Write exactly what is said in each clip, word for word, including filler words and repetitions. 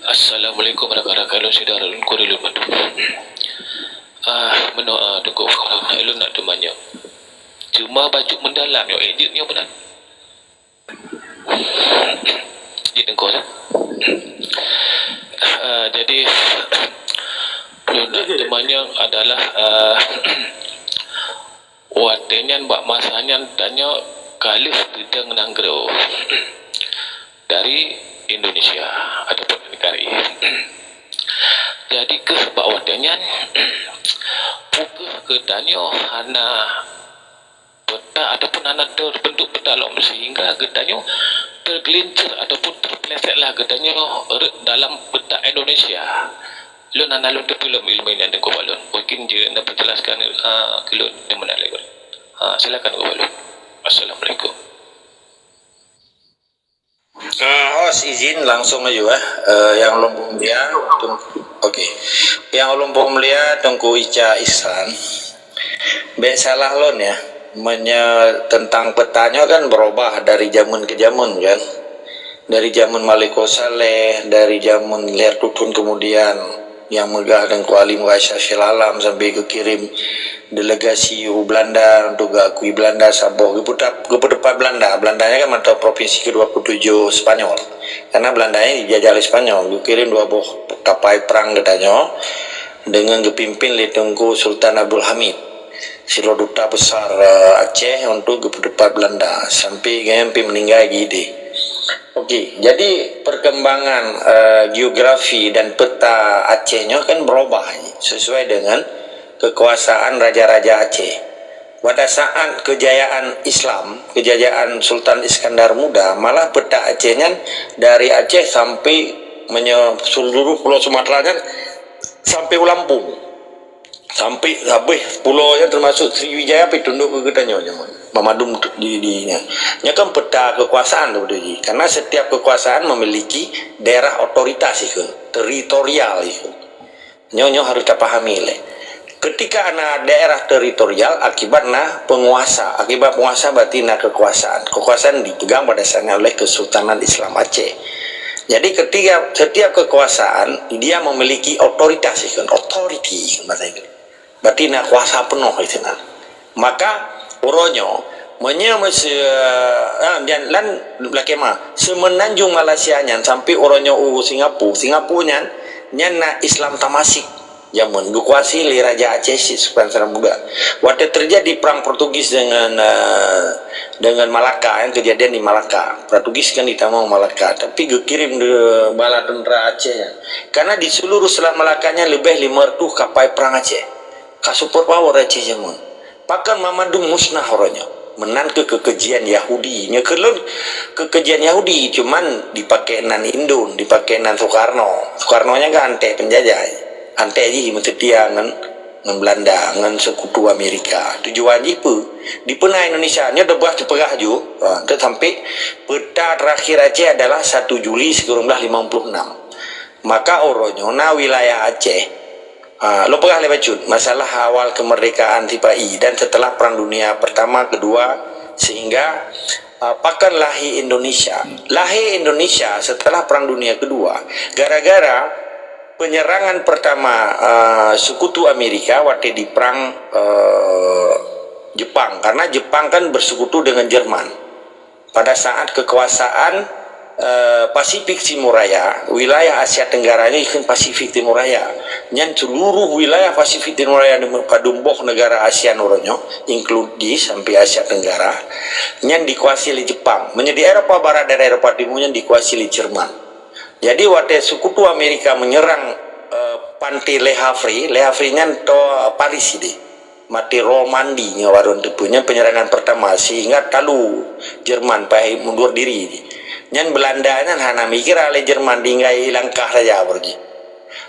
Assalamualaikum rakan-rakan lôn, syedara lôn, kuri lôn mandum. Ah, meunoe, ah, Teungku, lôn, lôn nak teumanyong. Cuma bacut meudalam nyoe, eh, jeuet nyoe meunan. Jeuet Teungku, ya. Ah, jadi, lôn nak teumanyong adalah, ah, watée nyan bak masa nyan tanyoe ka lheueh teudong nanggroe dari Indonesia ataupun N K R I. Jadi keuh bak watée nyan, peu kheueh geutanyoe hana peta ataupun hana teubentuk peta lom sehingga geutanyoe tergelincir ataupun terplesetlah geutanyoe rot dalam peta Indonesia. Lôn hana lôn teupeue lom ileumèe nyan Teungku bak lôn. Mungkin jeuet na peujelaskan, ah, keu lôn di meunan lé. Ah, silakan Teungku bak lôn. Assalamualaikum. Ah, host izin langsung aju, eh. Eh, nyang ulôn peumulia, Teung-, okey. Nyang ulôn peumulia Teungku Ica Ihsan. Bèk salah lôn ya. Meunyoe teuntang peta nyoe kan beurubah dari jameun keu jameun kan. Dari jameun Maliko Saleh, dari jameun lhèe reutôh thôn keumudian, nyang meugah Teungku Ali Murad Syah Syirah Alam sampai geukirém delegasi u Belanda untuk geuakui Belanda saboh, geupeutap-, geupeuteupat Belanda. Belanda nyan kan mantong provinsi kedua puluh tujuh Spanyol. Karena Belanda nyan dijajah lé Spanyol, geukirém dua boh kapai prang geutanyoe deungon geupimpin lé Teungku Sultan Abdul Hamid, sidroe duta besar, eh, Aceh untuk geupeuteupat Belanda sampai geuhnyan pih meuninggai di idéh. Okey, jadi perkembangan, eh, geografi dan peta Aceh nyoe kan berubah sesuai dengan kekuasaan raja-raja Aceh. Pada saat kejayaan Islam, kejayaan Sultan Iskandar Muda, malah peta Aceh nyan dari Aceh sampai menye-, seluruh Pulau Sumatera nyan sampai u Lampung. Sampai habéh pulo nyan termasuk Sriwijaya pih tunduk keu geutanyoe nyoe. Banmandum tu-, di, di nyan. Nyan kan peta kekuasaan tu beutôi jih. Karena setiap kekuasaan memiliki daerah otoritas ikheun, teritorial ikheun. Nyoe, nyoe harus tapahami lé. Ketika na daerah teritorial, akibat na penguasa. Akibat penguasa berarti na kekuasaan. Kekuasaan dipegang pada dasarnya oleh Kesultanan Islam Aceh. Jadi ketika setiap kekuasaan dia memiliki otoritas ikheun, authority ikheun bahasa Inggris. Berarti na kuasa penuh di sinan. Maka uroe nyoe meunyoe meuseu-, ah, dan lan lakée ma, Semenanjung Malaysia nyan sampai uroe nyoe u Singapura, Singapura nyan, nyan na Islam tamasik. Jameun geukuasai lé Raja Aceh cit Sultan Iskandar Muda. Watée terjadi perang Portugis dengan, eh, dengan Malaka, yang kejadian di Malaka. Portugis kan ditamong Malaka, tapi geukirém de-, bala tentara Aceh nyan. Karena di seluruh Selat Malaka nyan leubeh lima reutôh kapai perang Aceh. Ka super power Aceh jameun. Pakon banmandum musnah uroe nyoe? Meunan keuh keukejian Yahudi. Nyoe keu lôn keukejian Yahudi, cuman dipaké nan Indon, dipaké nan Soekarno. Soekarno nyan kan antek penjajah. Antek jih meuseutia ngon, ngon Belanda, ngon Sekutu Amerika. Tujuan jih peue? Dipeuna Indonesia. Nyoe deuh bah teupeugah ju, ha, tu sampai peta terakhir Aceh adalah satu Juli sikureueng blah limong puluh enam. Maka uroe nyoe na wilayah Aceh. Ah, lôn peugah lé bacut, masalah awal kemerdekaan sipa-i dan setelah Perang Dunia Pertama, Kedua, sehingga, ah, pakon lahé Indonesia. Lahé Indonesia setelah Perang Dunia Kedua, gara-gara penyerangan pertama, ah, Sekutu Amerika watée di perang, eh, Jepang, karena Jepang kan bersekutu dengan Jerman. Pada saat kekuasaan, eh, Pasifik Timur Raya, wilayah Asia Tenggara nyoe ikheun Pasifik Timur Raya. Nyan seluruh wilayah Pasifik Timur Raya padum boh negara ASEAN uroe nyoe, include jih sampai Asia Tenggara, nyan dikuasai lé Jepang. Meunyoe di Eropa Barat dan Eropa Timur nyan dikuasai lé Jerman. Jadi watée Sekutu Amerika menyerang, eh, panté Le Havre, Le Havre nyan toe Paris idéh. Mati Romandi nyoe baru teupeue nyan penyerangan pertama sehingga talu Jerman payah mundur diri. Nyan Belanda nyan hana mikira lé Jerman tinggai langkah saja berarti.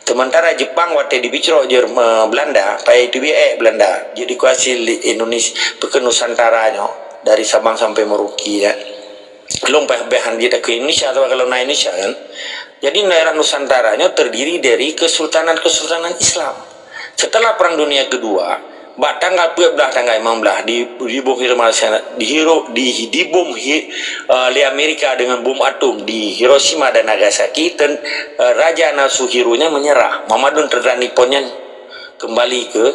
Sementara Jepang watée dibicrok Jerman, Belanda, payah teubiet ék Belanda. Jadi dikuasai lé Indonesia, peue kheun Nusantara nyoe dari Sabang sampai Merauke ya. Lôn payah beh han jeuet keu Indonesia, tapi kalau na Indonesia kan. Jadi daerah Nusantara nyoe terdiri dari kesultanan-kesultanan Islam. Setelah Perang Dunia Kedua, Bak tanggal peuet blah, tanggai limong blah, di, dibom Hiroshima, di Hiro-, di, dibom hi-, eh, lé Amerika dengan bom atom di Hiroshima dan Nagasaki, ten-, eh, Raja Nasuhiro nyan menyerah. Mamadun teuntara Nippon nyan keumbali keu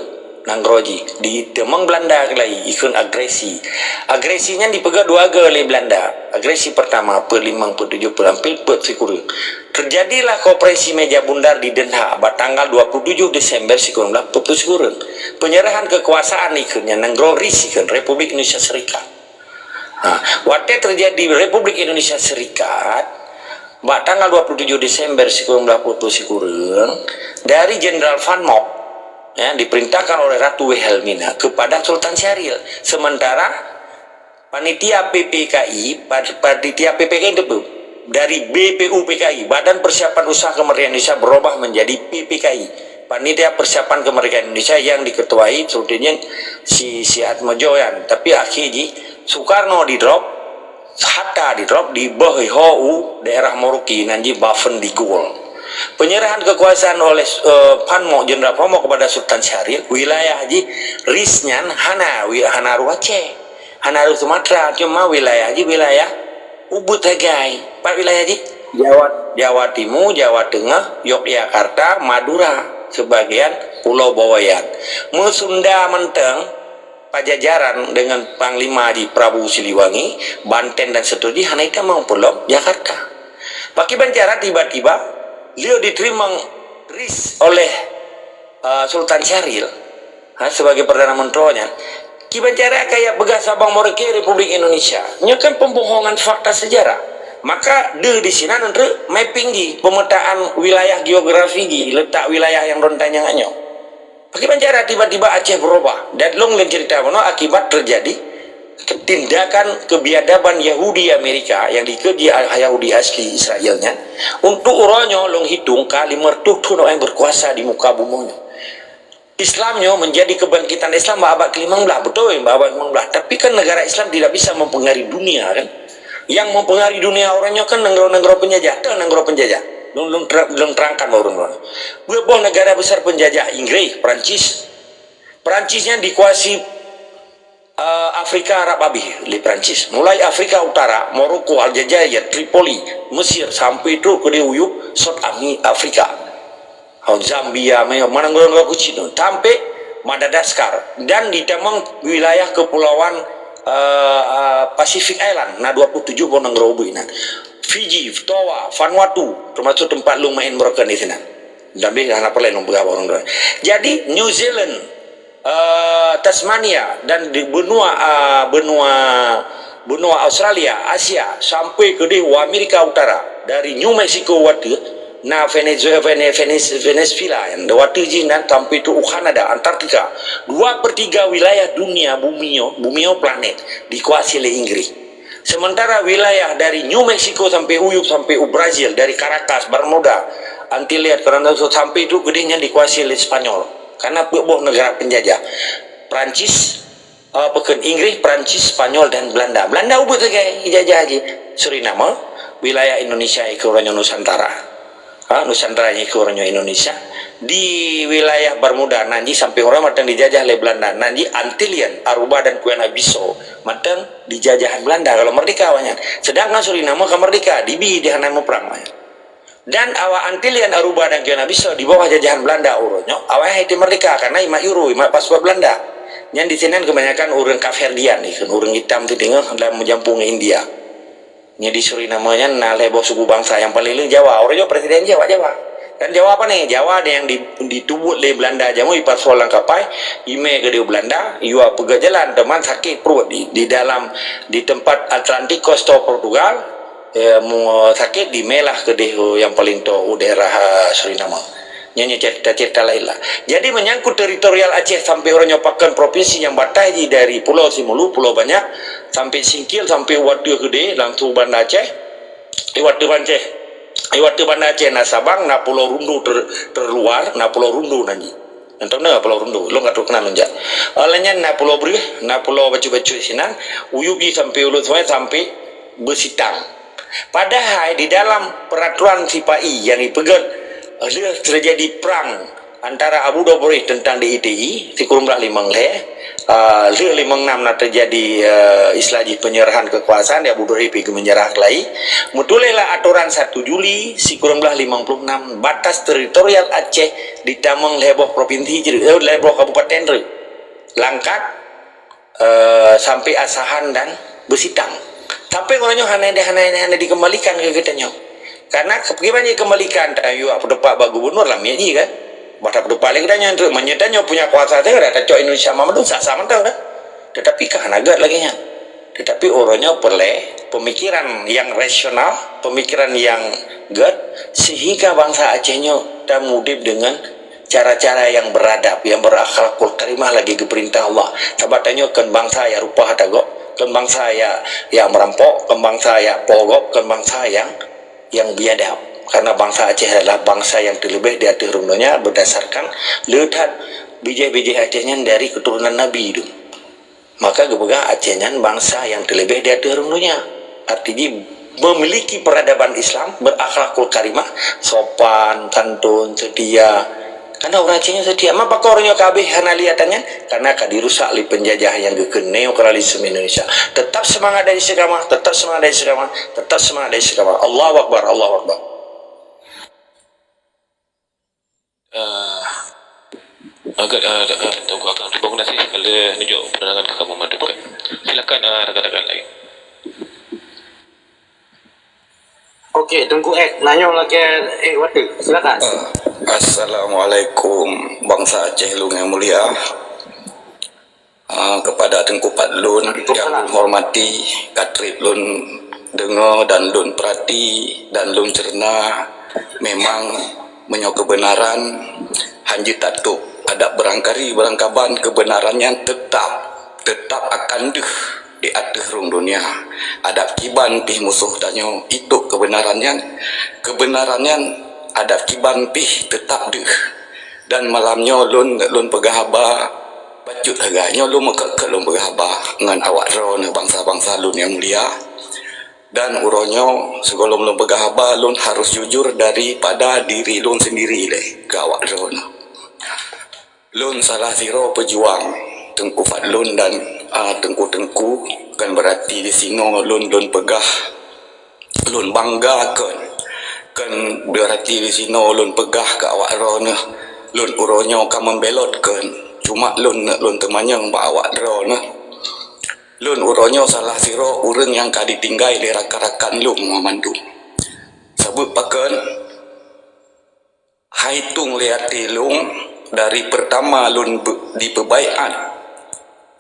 nanggroe jih. Ditamong Belanda keulai ikheun agresi. Agresi nyan dipeugah dua goe lé Belanda. Agresi pertama, peuet limong, peuet tujoh, peuet lapan, peuet sikureueng. Teujadilah konferensi Meja Bundar di Den Haag bak tanggal dua puluh tujoh Desember sikureueng blah peuet ploh sikureueng. Penyerahan kekuasaan ikheun nyan nanggroe RIS ikheun, Republik Indonesia Serikat. Ha, watée teujadi Republik Indonesia Serikat, bak tanggal dua puluh tujoh Desember sikureueng blah peuet ploh sikureueng, dari Jenderal Van Mook, ya, diperintahkan oleh Ratu Wilhelmina kepada Sultan Syahrir. Sementara panitia P P K I, pad-, panitia P P K I itu dari B P U P K I, Badan Persiapan Usaha Kemerdekaan Indonesia, berubah menjadi P P K I, Panitia Persiapan Kemerdekaan Indonesia, yang diketuai Sultan nyan si, si Atmojo nyan. Tapi akhé jih Soekarno di-drop, Hatta di-drop, diboh ho u daerah Merauke, nan jih Bafen di Gol. Penyerahan kekuasaan oleh, eh, Van Mook, Jenderal Van Mook kepada Sultan Syahrir, wilayah jih RIS nyan hana, wi-, hana rôh Aceh, hana rôh Sumatera, cuma wilayah jih wilayah ubeut sagai. Pat wilayah jih? Jawa, Jawa Timur, Jawa Tengah, Yogyakarta, Madura, sebagian Pulau Bawean. Meusunda mantong, Pajajaran dengan panglima jih Prabu Siliwangi, Banten dan seterusnya, hana itamong peulom Jakarta. Pakiban cara tiba-tiba beliau diterima RIS oleh, uh, Sultan Syahrir, ha, sebagai Perdana Menteri nyan. Kiban cara kaya peugah Sabang Merauke Republik Indonesia. Nyoe kan pembohongan fakta sejarah. Maka deuh di sinan untuk mapping jih, pemetaan wilayah geografi jih, letak wilayah nyang rentan nyang nyoe. Pakiban cara tiba-tiba Aceh berubah? Dan lôn lôn cerita bunoe akibat terjadi tindakan kebiadaban Yahudi Amerika yang dikeue di Yahudi asli Israel nyan. Untuk uroe nyoe lôn hitung ka lima ratus thon awaknyan berkuasa di muka bumoe nyoe. Islam nyoe menjadi kebangkitan Islam bak abad kelimong blah, betul, bak abad kelimong blah. Tapi kan negara Islam tidak bisa mempengaruhi dunia, kan? Yang mempengaruhi dunia uroe nyoe kan nanggroe-nanggroe penjajah, teuh nanggroe penjajah. Lôn, lôn ter-, lôn terangkan bak ureuëng droeneuh. Dua boh negara besar penjajah, Inggris, Perancis. Perancis nyan dikuasai, eh, Afrika Arab abéh lé Perancis. Mulai Afrika Utara, Maroko, Aljazair, Tripoli, Mesir, sampai trok keudéh u yup South Ami-, Afrika. Ho, Zambia, meunan nanggroe-nanggroe keuchik nyoe, sampai Madagaskar dan ditamong wilayah kepulauan, eh, eh, Pacific Island, na dua puluh tujoh boh nanggroe ubit inan. Fiji, Toa, Vanuatu, termasuk tempat lôn main broken di sinan. Tapi hana peureulée lôn peugah bak ureuëng droeneuh. Jadi, New Zealand, eh, Tasmania dan di benua, eh, benua, benua Australia, Asia, sampai keudéh u Amerika Utara, dari New Mexico watée na Venezuela, Vene-, Venezuela, watée jih nan sampai trok u Kanada, Antartika. Dua per tiga wilayah dunia bumi nyoe, bumi nyoe planet, dikuasai lé Inggris. Sementara wilayah dari New Mexico sampai u yup, sampai u Brazil, dari Caracas, Bermuda, Antilles, Coronado sampai trok keudéh nyan dikuasai lé Spanyol. Karena peuet boh negara penjajah. Perancis, eh, pakon Inggris, Perancis, Spanyol dan Belanda. Belanda ubit sagai ijajah jih. Suriname, wilayah Indonesia ikheun uroe nyoe Nusantara. Ha, Nusantara nyang ikheun uroe nyoe Indonesia. Di wilayah Bermuda nan jih sampai uroe mantong dijajah lé Belanda. Nan jih Antillian, Aruba dan Guinea Bissau mantong dijajahan Belanda kalau merdeka awaknyan. Sedangkan Suriname ka merdeka, dibi di hana muprang awaknyan. Dan awak Antillian, Aruba dan Guinea Bissau di bawah jajahan Belanda uroe nyoe, awaknyan hai merdeka karena imat euro, imat paspor Belanda. Nyan di sinan kebanyakan ureuëng Kapverdian, ikheun ureuëng itam teutinggal dalam meujampung ngon India. Nyoe di Suriname nyan na lhée boh suku bansa nyang paleng le Jawa. Uroe nyoe presiden jih awak Jawa. Dan Jawa pane? Jawa nyang di, ditubuet lé Belanda jameun, ipasoe lam kapai, imé keudéh u Belanda, iyue peugah jalan, teuma sakét pruet di, di dalam, di tempat Atlantik coast Portugal, eh, mu-, sakét dimé lah keudéh nyang paleng toe u daerah, eh, Suriname. Nyan, nyan cerita-cerita laén lah. Jadi, menyangkut teritorial Aceh sampai uroe nyoe pakon provinsi nyang bataih jih dari Pulo Simulu, Pulo Banyak, sampai Singkil, sampai watée keudéh langsung Banda Aceh. Di watée Banda Aceh, di watée Banda Aceh na Sabang, na Pulo Rundu ter-, terluar, na Pulo Rundu nan jih. Nyan tahu na Pulo Rundu, lôn ka trok keunan lôn jak. Alah nyan na Pulo Breueh, na Pulo Bacut-Bacut sinan, u yup jih sampai Ulu Sungai, sampai Besitang. Padahai di dalam peraturan sipa-i nyang ipeugét, lheueh terjadi perang Antara Abu Dhobrieh teuntang di I T I, sikureueng blaih limong lhèe, ah, lheueh limong nam na teujadi, eh, istilah jih penyerahan kekuasaan, di Abu Dhobrieh pih geumenyerah keulai. Meutuléh lah atoran satu Juli sikureueng blaih limong ploh nam, batas teritorial Aceh ditamong lhèe boh provinsi jih, eh, lhèe boh kabupaten jih. Langkat, eh, sampai Asahan dan Beusitang. Sampai uroe nyoe hana, hana, hana dikembalikan keu geutanyoe. Karena ke-, kiban jikembalikan, tanyoe peuteupat bak gubernur lam miet jih kan. Bah tapeuteupat lé geutanyoe, untuk meunyoe tanyoe punya kuasa, saya dah tacok Indonesia mandum sah-sah mantong kan. Tetapi kan hana gèt lagèe nyan. Tetapi uroe nyoe peureulèe pemikiran yang rasional, pemikiran yang gèt, sehingga bangsa Aceh nyoe tamudép dengan cara-cara yang beradab, yang berakhlakul karimah lagèe geupeurintah Allah. Sabab tanyoe kon bangsa nyang rupa ata gob, kon bangsa nyang, nyang meurampok, kon bangsa nyang po gob, kon bangsa nyang, nyang biadab. Karena bangsa Aceh adalah bangsa nyang teuleubèh di ateueh rhueng donya berdasarkan le that bijèh-bijèh Aceh nyan dari keturunan Nabi tu. Maka geupeugah Aceh nyan bangsa nyang teuleubèh di ateueh rhueng donya. Arti jih memiliki peradaban Islam, berakhlakul karimah, sopan, santun, setia. Karena ureueng Aceh nyan setia. Ma pakon uroe nyoe ka habéh hana lé ata nyan? Karena ka dirusak lé penjajah nyang geukheun neokolonialisme Indonesia. Tetap semangat dan istiqamah, tetap semangat dan istiqamah, tetap semangat dan istiqamah. Allahu Akbar, Allahu Akbar. Ah, agak, ah, ah, Teungku Akang, terima kasih kerana nunjuk pandangan keu kamoe mandum kan. Silakan, ah, rakan-rakan lain. Okey, Teungku Ek, nanya lagi Ek Wate. Silakan. Ah, Assalamualaikum, bangsa Aceh lôn nyang mulia. Ah, kepada Teungku Fadlun nyang lôn hormati, ka trép lôn deungoe dan lôn peurati dan lôn cerna, memang meunyoe keubeunaran hana jeuet tatôb, adak beurangkari beurangkaban keubeunaran nyan teutap, teutap akan deuh di ateueh rhueng donya. Adak kiban pih musoh tanyoe itôb keubeunaran nyan, keubeunaran nyan adak kiban pih teutap deuh. Dan malam nyoe lôn, lôn peugah haba, bacut lagèe nyoe lôn meukeue-keue lôn peugah haba ngon awak droeneuh bansa-bansa lôn nyang mulia. Dan uroe nyoe sigohlom lôn peugah haba, lôn harôh jujur daripada diri lôn sendiri lé keu awak droeneuh. Lôn salah sidroe peujuang, Teungku Fadlun dan, a, teungku-teungku, kon beurati disinoe lôn, lôn peugah lôn bangga kon. Kon beurati disinoe lôn peugah keu awak droeneuh, lôn uroe nyoe ka meubelot kon. Cuma lôn, lôn teumanyong bak awak droeneuh. Lôn uroe nyoe salah sidroe ureueng nyang ka ditinggai lé rakan-rakan lôn mandum. Sabeue pakon? Hai tueng lé até lôn, dari peurtama lôn be-, dipeubaiat,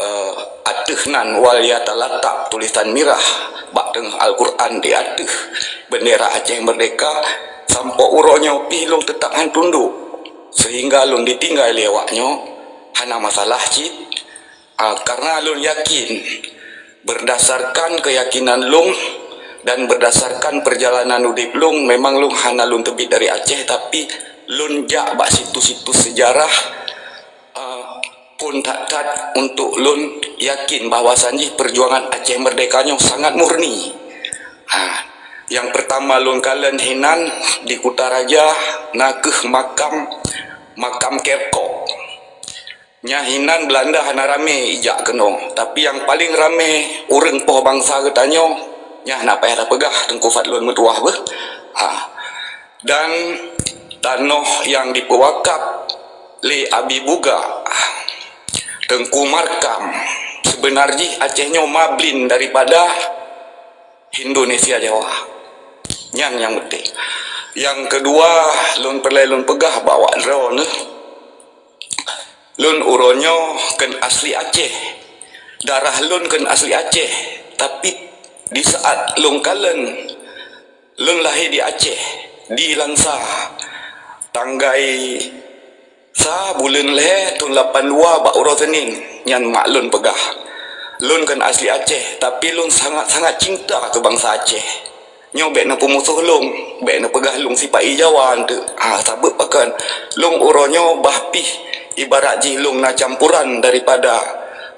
eh, ateueh nan wal yatalatak tulisan mirah bak teungoh Al-Qur'an di ateueh beundera Aceh Merdeka, sampoe uroe nyoe pih lôn teutap han tundok, seuhingga lôn ditinggai lé awak nyoe, hana masalah cit. Ah, karena lôn yakin, berdasarkan keyakinan lôn dan berdasarkan perjalanan udép lôn, memang lôn hana lôn teubiet dari Aceh, tapi lôn jak bak situs-situs sejarah, ah, phôn that-that untuk lôn yakin bahwasanjih perjuangan Aceh Merdeka nyoe sangat murni. Ha, nyang peurtama lôn kalon hinan di Kutaraja, na kheueh makam, makam Kerkop. Nyan hinan Beulanda hana ramé ijak keunoe, tapi nyang paleng ramé ureueng poh bansa geutanyoe, nyan hana payah tapeugah, Teungku Fadlun meutuwah beuh. Ha. Dan tanoh nyang dipeuwakab lé Abi Buga, Teungku Markam, seubeuna jih Aceh nyoe mablin daripada Indonesia Jawa. Nyan nyang penting. Nyang keudua, lôn peureulèe lôn peugah bak awak droeneuh, lôn uroe nyoe kon asli Aceh. Darah lôn kon asli Aceh. Tapi di saat lôn kalon, lôn lahé di Aceh, di Langsa, tanggai sa buleuen lhèe thôn lapan dua bak uroe Senin, nyan mak lôn peugah. Lôn kon asli Aceh, tapi lôn sangat-sangat cinta keu bansa Aceh. Nyoe bèk neupeumusoh lôn, bèk neupeugah lôn sipa-i Jawa eunteuk. Ha, sabeue pakon? Lôn uroe nyoe bah pih ibarat jih lôn na campuran daripada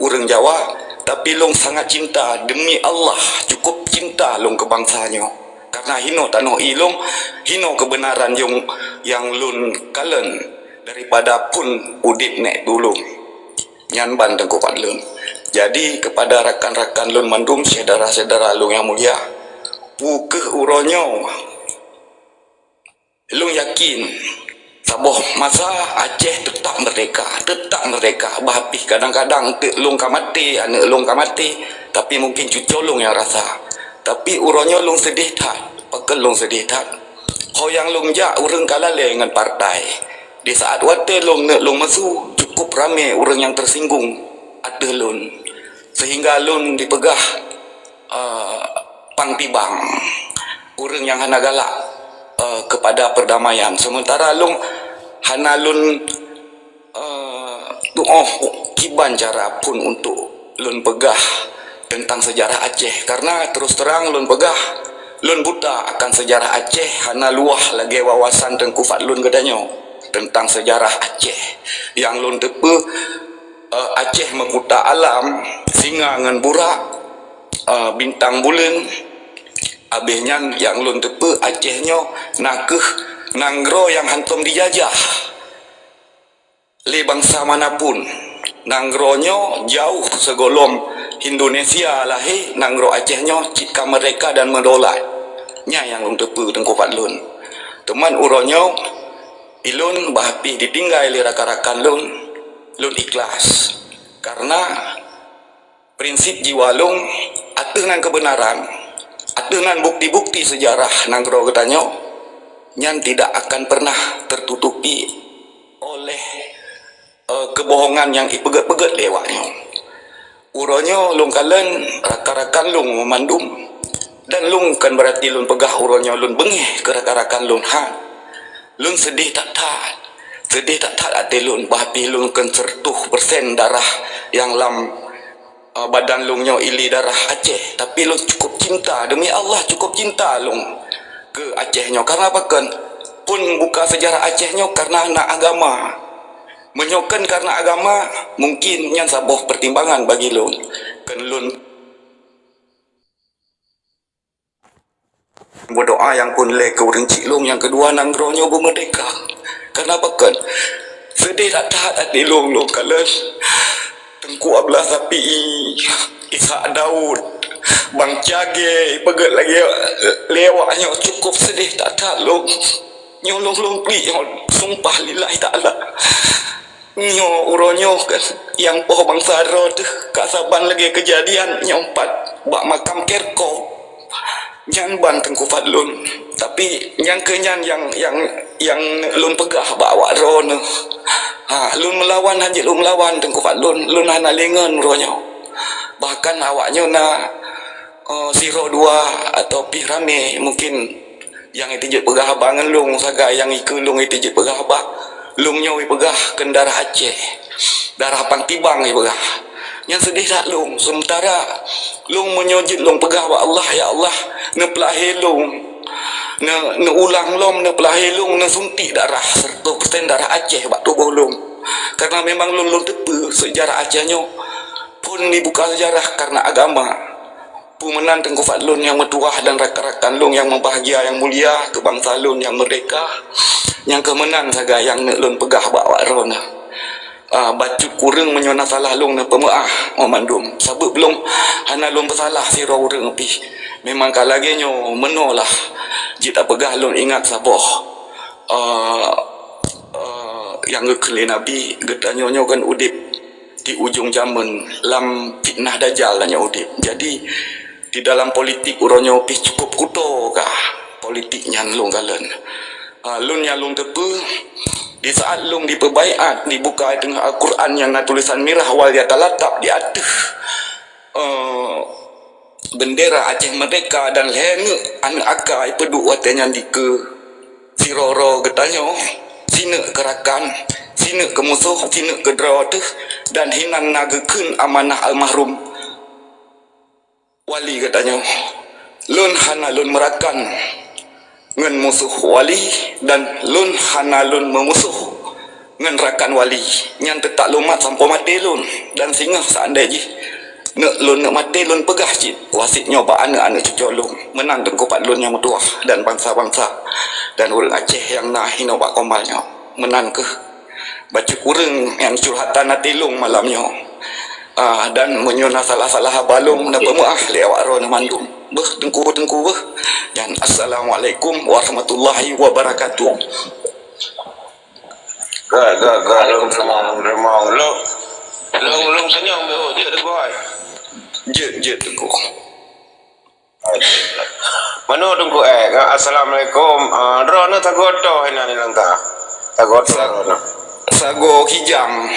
ureueng Jawa, tapi lôn sangat cinta, demi Allah, cukup cinta lôn keu bansa nyoe. Karena hinoe tanoh ie lôn, hinoe keubeunaran nyang, nyang lôn kalon. daripada phon udeb nèk tulông. Nyan ban Teungku Fadlun. Jadi, kepada rakan-rakan lôn mandum, syedara-syedara lôn nyang mulia, peu kheueh uroe nyoe, lôn yakin, saboh masa Aceh teutap meurdeka, teutap meurdeka. Bah pih kadang-kadang teuk lôn ka maté, aneuk lôn ka maté, tapi mungkin cucoe lôn nyang rasa. Tapi uroe nyoe lôn seudeh that. Pakon lôn seudeh that? Ho nyang lôn jak ureuëng ka lalé ngon partai. Di saat watée lôn neuk lôn meusu, cukup ramé ureuëng nyang teusinggung ateueh lôn, seuhingga lôn dipeugah, eh, pang tibang, ureuëng nyang hana galak, eh, kepada perdamaian. Sementara lôn hana lôn, eh, tuoh kiban cara phon untuk lôn peugah tentang sejarah Aceh. Karena terus terang lôn peugah, lôn buta akan sejarah Aceh, hana luwah lagée wawasan Teungku Fadlun geutanyoe tentang sejarah Aceh. Nyang lôn teupeu, eh, Aceh meukuta alam, singa ngon burak, eh, bintang buleuen. Abéh nyan nyang lôn teupeu Aceh nyoe na kheueh nanggroe nyang hántom dijajah lé bansa manapun. Nanggroe nyoe jauh sigohlom Indonesia lahé, nanggroe Aceh nyoe cit ka meurdeka dan meudaulat. Nyan nyang lôn teupeu Teungku Fadlun. Teuma uroe nyoe, ilôn bah pih ditinggai lé rakan-rakan lôn, lôn ikhlas. Karena prinsip jiwa lôn, ateueh nan keubeunaran, ateueh nan bukti-bukti sejarah nanggroe geutanyoe, nyan tidak akan pernah tertutupi oleh, eh, keubohongan nyang ipeugét-peugét lé awak nyoe. Uroe nyoe lôn kalon rakan-rakan lôn mandum, dan lôn kon beurati lôn peugah uroe nyoe lôn beungéh keu rakan-rakan lôn, han. Lôn seudeh that-that. Seudeh that-that até lôn, bah pih lôn kon seureutoh persen darah nyang lam, eh, badan lôn nyoe ilé darah Aceh. Tapi lôn cukup cinta, demi Allah cukup cinta lôn keu Aceh nyoe. Karena pakon? Phon buka sejarah Aceh nyoe karena na agama. Meunyoe kon karena agama, mungkin nyan saboh pertimbangan bagi lôn. Kon lôn berdoa nyang phon lé keu ureuëng chik lôn, nyang keudua nanggroe nyoe beumeurdeka. Karena pakon? Seudeh that-that até lôn, lôn kalon Teungku Abdullah Sapi'i, Ishak Daud, Bang Cagé, ipeugét lagée lé awak nyoe, cukup seudeh that-that lôn. Nyoe lôn, lôn pliek nyoe, sumpah lillahi ta'ala. Nyoe uroe nyoe kan, nyang poh bansa droe teuh ka saban lagée keujadian nyoe pat bak makam Kirkop. Nyan ban Teungku Fadlun. Tapi nyang keu nyan nyang, nyang, nyang lôn peugah bak awak droeneuh. Ha, lôn meulawan, hanjeuet lôn meulawan Teungku Fadlun. Lôn hana lé ngon uroe nyoe. Bahkan awak nyoe na, eh, sidroe dua atau pih ramé, mungkin nyang jiteubiet peugah haba ngon lôn, sagai nyang ikeue lôn jiteubiet peugah haba. Lôn nyoe ipeugah kon darah Aceh, darah pang tibang ipeugah. Nyan seudeh that lôn, seumeuntara lôn meunyoe jeuet lôn peugah bak Allah, "Ya Allah, neupeulahé lôn, neu-, neuulang lom, neupeulahé lôn, neusuntik darah seureutoh persen darah Aceh bak tuboh lôn." Karena memang lôn, lôn teupeu seujarah Aceh nyoe phon dibuka seujarah karena agama. Peue meunan Teungku Fadlun nyang meutuwah dan rakan-rakan lôn nyang meubahagia, nyang mulia keu bansa lôn nyang meurdeka, nyang keu meunan sagai nyang neuk lôn peugah bak awak droeneuh. Ah, bacut kureueng meunyoe na salah lôn neupeumeu'ah, oh mandum. Sabab lôn hana lôn peusalah sidroe ureueng pih. Memang ka lagée nyoe meunoe lah jeuet tapeugah lôn ingat saboh, ah, ah, nyang geukheun lé Nabi, geutanyoe nyoe kan udeb di ujong jamén lam fitnah dajal tanyoe udeb. Jadi, di dalam politik uroe nyoe pih cukup kuto kah politik nyan lôn kalon. Ah, lôn nyang lôn teupeu, di saat lôn dipeubaiat, dibuka teungoh Al-Quran nyang na tulisan mirah wal yatalatap di ateueh, eh, bendera Aceh Merdeka dan lhée neuk aneuk aka ipeuduek watée nyan dikeue. Sidroe-droe geutanyoe, sineuk keu rakan, sineuk keu musoh, sineuk keu droe teuh, dan hinan na geukheun amanah almarhum wali geutanyoe. Lôn hana lôn meurakan ngon musoh wali dan lôn hana lôn meumusoh ngon rakan wali. Nyan teutap lôn mat sampoe maté lôn, dan singoh seandai jih neuk lôn neuk maté lôn peugah cit wasiet nyoe bak aneuk-aneuk cucoe lôn, meunan teungku pat lôn nyang meutuwah dan bansa-bansa dan ureueng Aceh nyang na hinoe bak Komal nyoe. Meunan kheueh Bacut ureuëng nyang curhatan até lôn malam nyoe. Ah, dan meunyoe na salah-salah haba lôn, neupeumeuáh lé awak droeneuh mandum. Beuh, teungku-teungku beuh. Dan assalamualaikum warahmatullahi wabarakatuh. Ga, ga, ga, lôn seumang, lôn seumang. Lôn, lôn, lôn senyum, beuh, jeuet teungku ai. Jeuet, jeuet teungku. Manoe teungku eh, assalamualaikum. Ah, droeneuh sagoe toh inan di Langka. Sagoe toh droeneuh. Sagoe Kijang,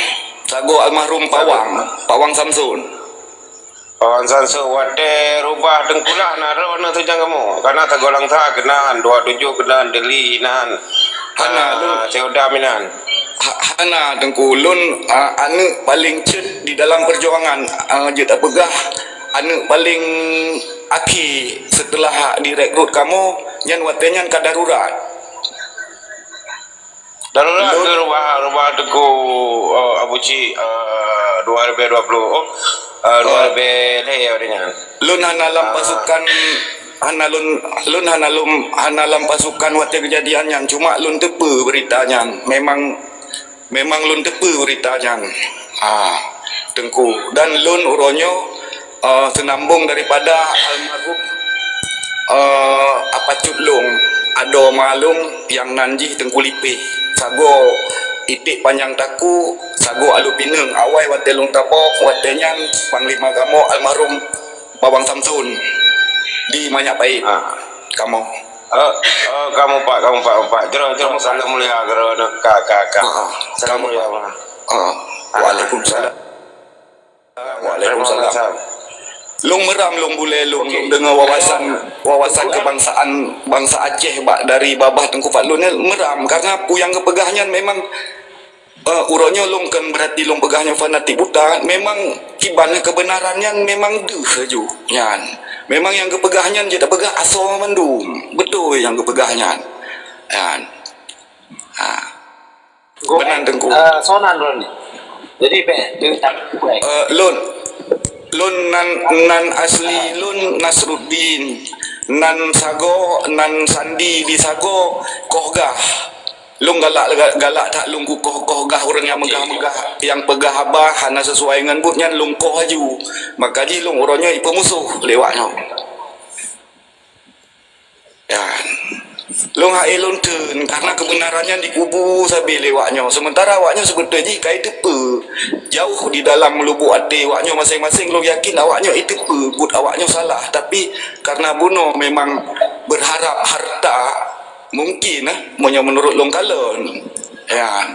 sagoe almarhum Pawang, Pawang Samson. Pawang Samson, watée rubah teungku lah na droeneuh tujang kamoe. Karena sagoe Langsa keunan, dua tujoh keunan, Deli inan. Hana, ah, lôn. Seudam inan. Ha-, hana, teungku. Lôn, ah, aneuëk paléng ceuet di dalam peujuangan. Ah, jeuet tapeugah, aneuëk paléng akhé seuteulah direkrut kamoe, nyan watée nyan ka darurat. Darurat lôn keu rubah, rubah teungku, eh, Abu Cik, eh, dua ribu dua puluh, eh, dua ribu lhée nyan. Lôn hana lam pasukan, hana lôn, lôn hana lôn, hana lam pasukan watée keujadian nyan. Cuma lôn teupeue beurita nyan. Memang, memang lôn teupeue beurita nyan. Ah, teungku. Dan lôn uroe nyoe, eh, seunambong daripada almarhum, eh, apa cut lôn, adoe ma lôn nyang nan jih Teungku Lipéh. Sagoe iték panyang takue, sagoe aloe pineueng. Awai watée lôn tabok, watée nyan panglima kamoe almarhum Pawang Samson di Manyak Pahit. Ah. Kamoe. Eh, eh, kamoe Pak, kamoe Pak, kamoe Pak. Jroh, jroh, kamoe Pak. Salam mulia, jroh, ka, ka, ka. Ah, ah. Salam mulia, Pak. Ah. Waalaikumsalam. Waalaikumsalam. Lôn meuram, lôn bulée, lôn, okey, lôn deungoe wawasan, wawasan kebangsaan bansa Aceh bak dari babah Teungku Fadlon nyan meuram, karena peue nyang geupeugah nyan memang, eh, uroe nyoe lôn kon beurati lôn peugah nyoe fanatik buta, memang kiban keubeunaran nyan memang deuh laju nyan. Memang nyang geupeugah nyan jeuet tapeugah asoe mandum, beutôi nyang geupeugah nyan. Nyan. Ha. Meunan, Teungku. Eh, soe nan droeneuh? Jadi, bèk, tu tak kuat. Eh, lôn, lôn nan, nan asli lôn Nasruddin. Nan sagoe, nan sandi di sagoe, Koh Gah. Lôn galak, galak that lôn kukoh-koh Gah ureueng nyang meugah-meugah, nyang peugah haba hana sisuai ngon buet nyan lôn koh laju. Maka jih lôn uroe nyoe ipeumusoh lé awak nyoe. Ya. Lôn hai lôn teun, karena keubeunaran nyan dikubu sabe lé awak nyoe. Sementara awak nyoe seubeutôi jih ka iteupeue. Jauh di dalam lubuk até awak nyoe maséng-maséng, lôn yakin awak nyoe iteupeue buet awak nyoe salah. Tapi karena bunoe memang berharap harta, mungkin, eh, meunyoe meunurot lôn kalon. Ya.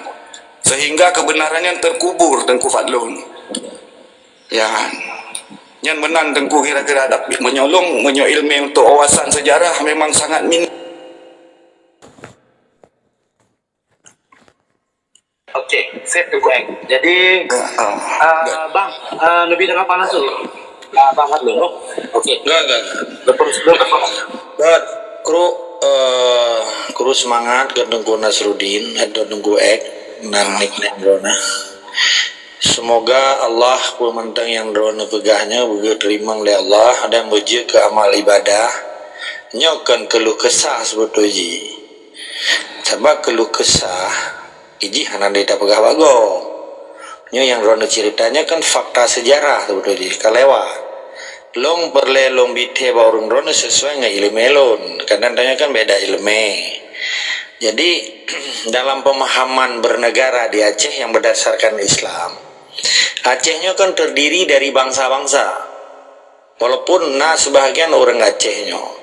Sehingga keubeunaran nyan terkubur, Teungku Fadlon. Ya. Nyan meunan Teungku kira-kira, tapi meunyoe lôn, meunyoe ileumèe untuk wawasan sejarah memang sangat min- Okey, sip Teungku Eng. Jadi, ah, ah, bang, ah, neubi tanggapan langsung. Ah, bang Fadlon, oh. Okey. Enggak, enggak, enggak. Lepas, lepas. Enggak, kru, eh, kru semangat keu Teungku Nasruddin, atau Teungku Eng, nan nickname droeneuh. Semoga Allah peumantang nyang droeneuh peugah nyoe beugeuteurima lé Allah dan beujeuet keu amal ibadah. Nyoe kon keuluh kesah seubeutôi jih. Sabab keuluh kesah, ijih hana lé tapeugah bak gob. Nyoe nyang droeneuh ceurita nyoe kon fakta sejarah seubeutôi jih, ka lewat. Lôn peureulèe lôn bi thèe bak ureueng droeneuh sesuai ngon ileumèe lôn. Kadang tanyoe kan beda ileumèe. Jadi, dalam pemahaman bernegara di Aceh yang berdasarkan Islam, Aceh nyoe kan terdiri dari bangsa-bangsa. Walaupun na sebahagian ureueng Aceh nyoe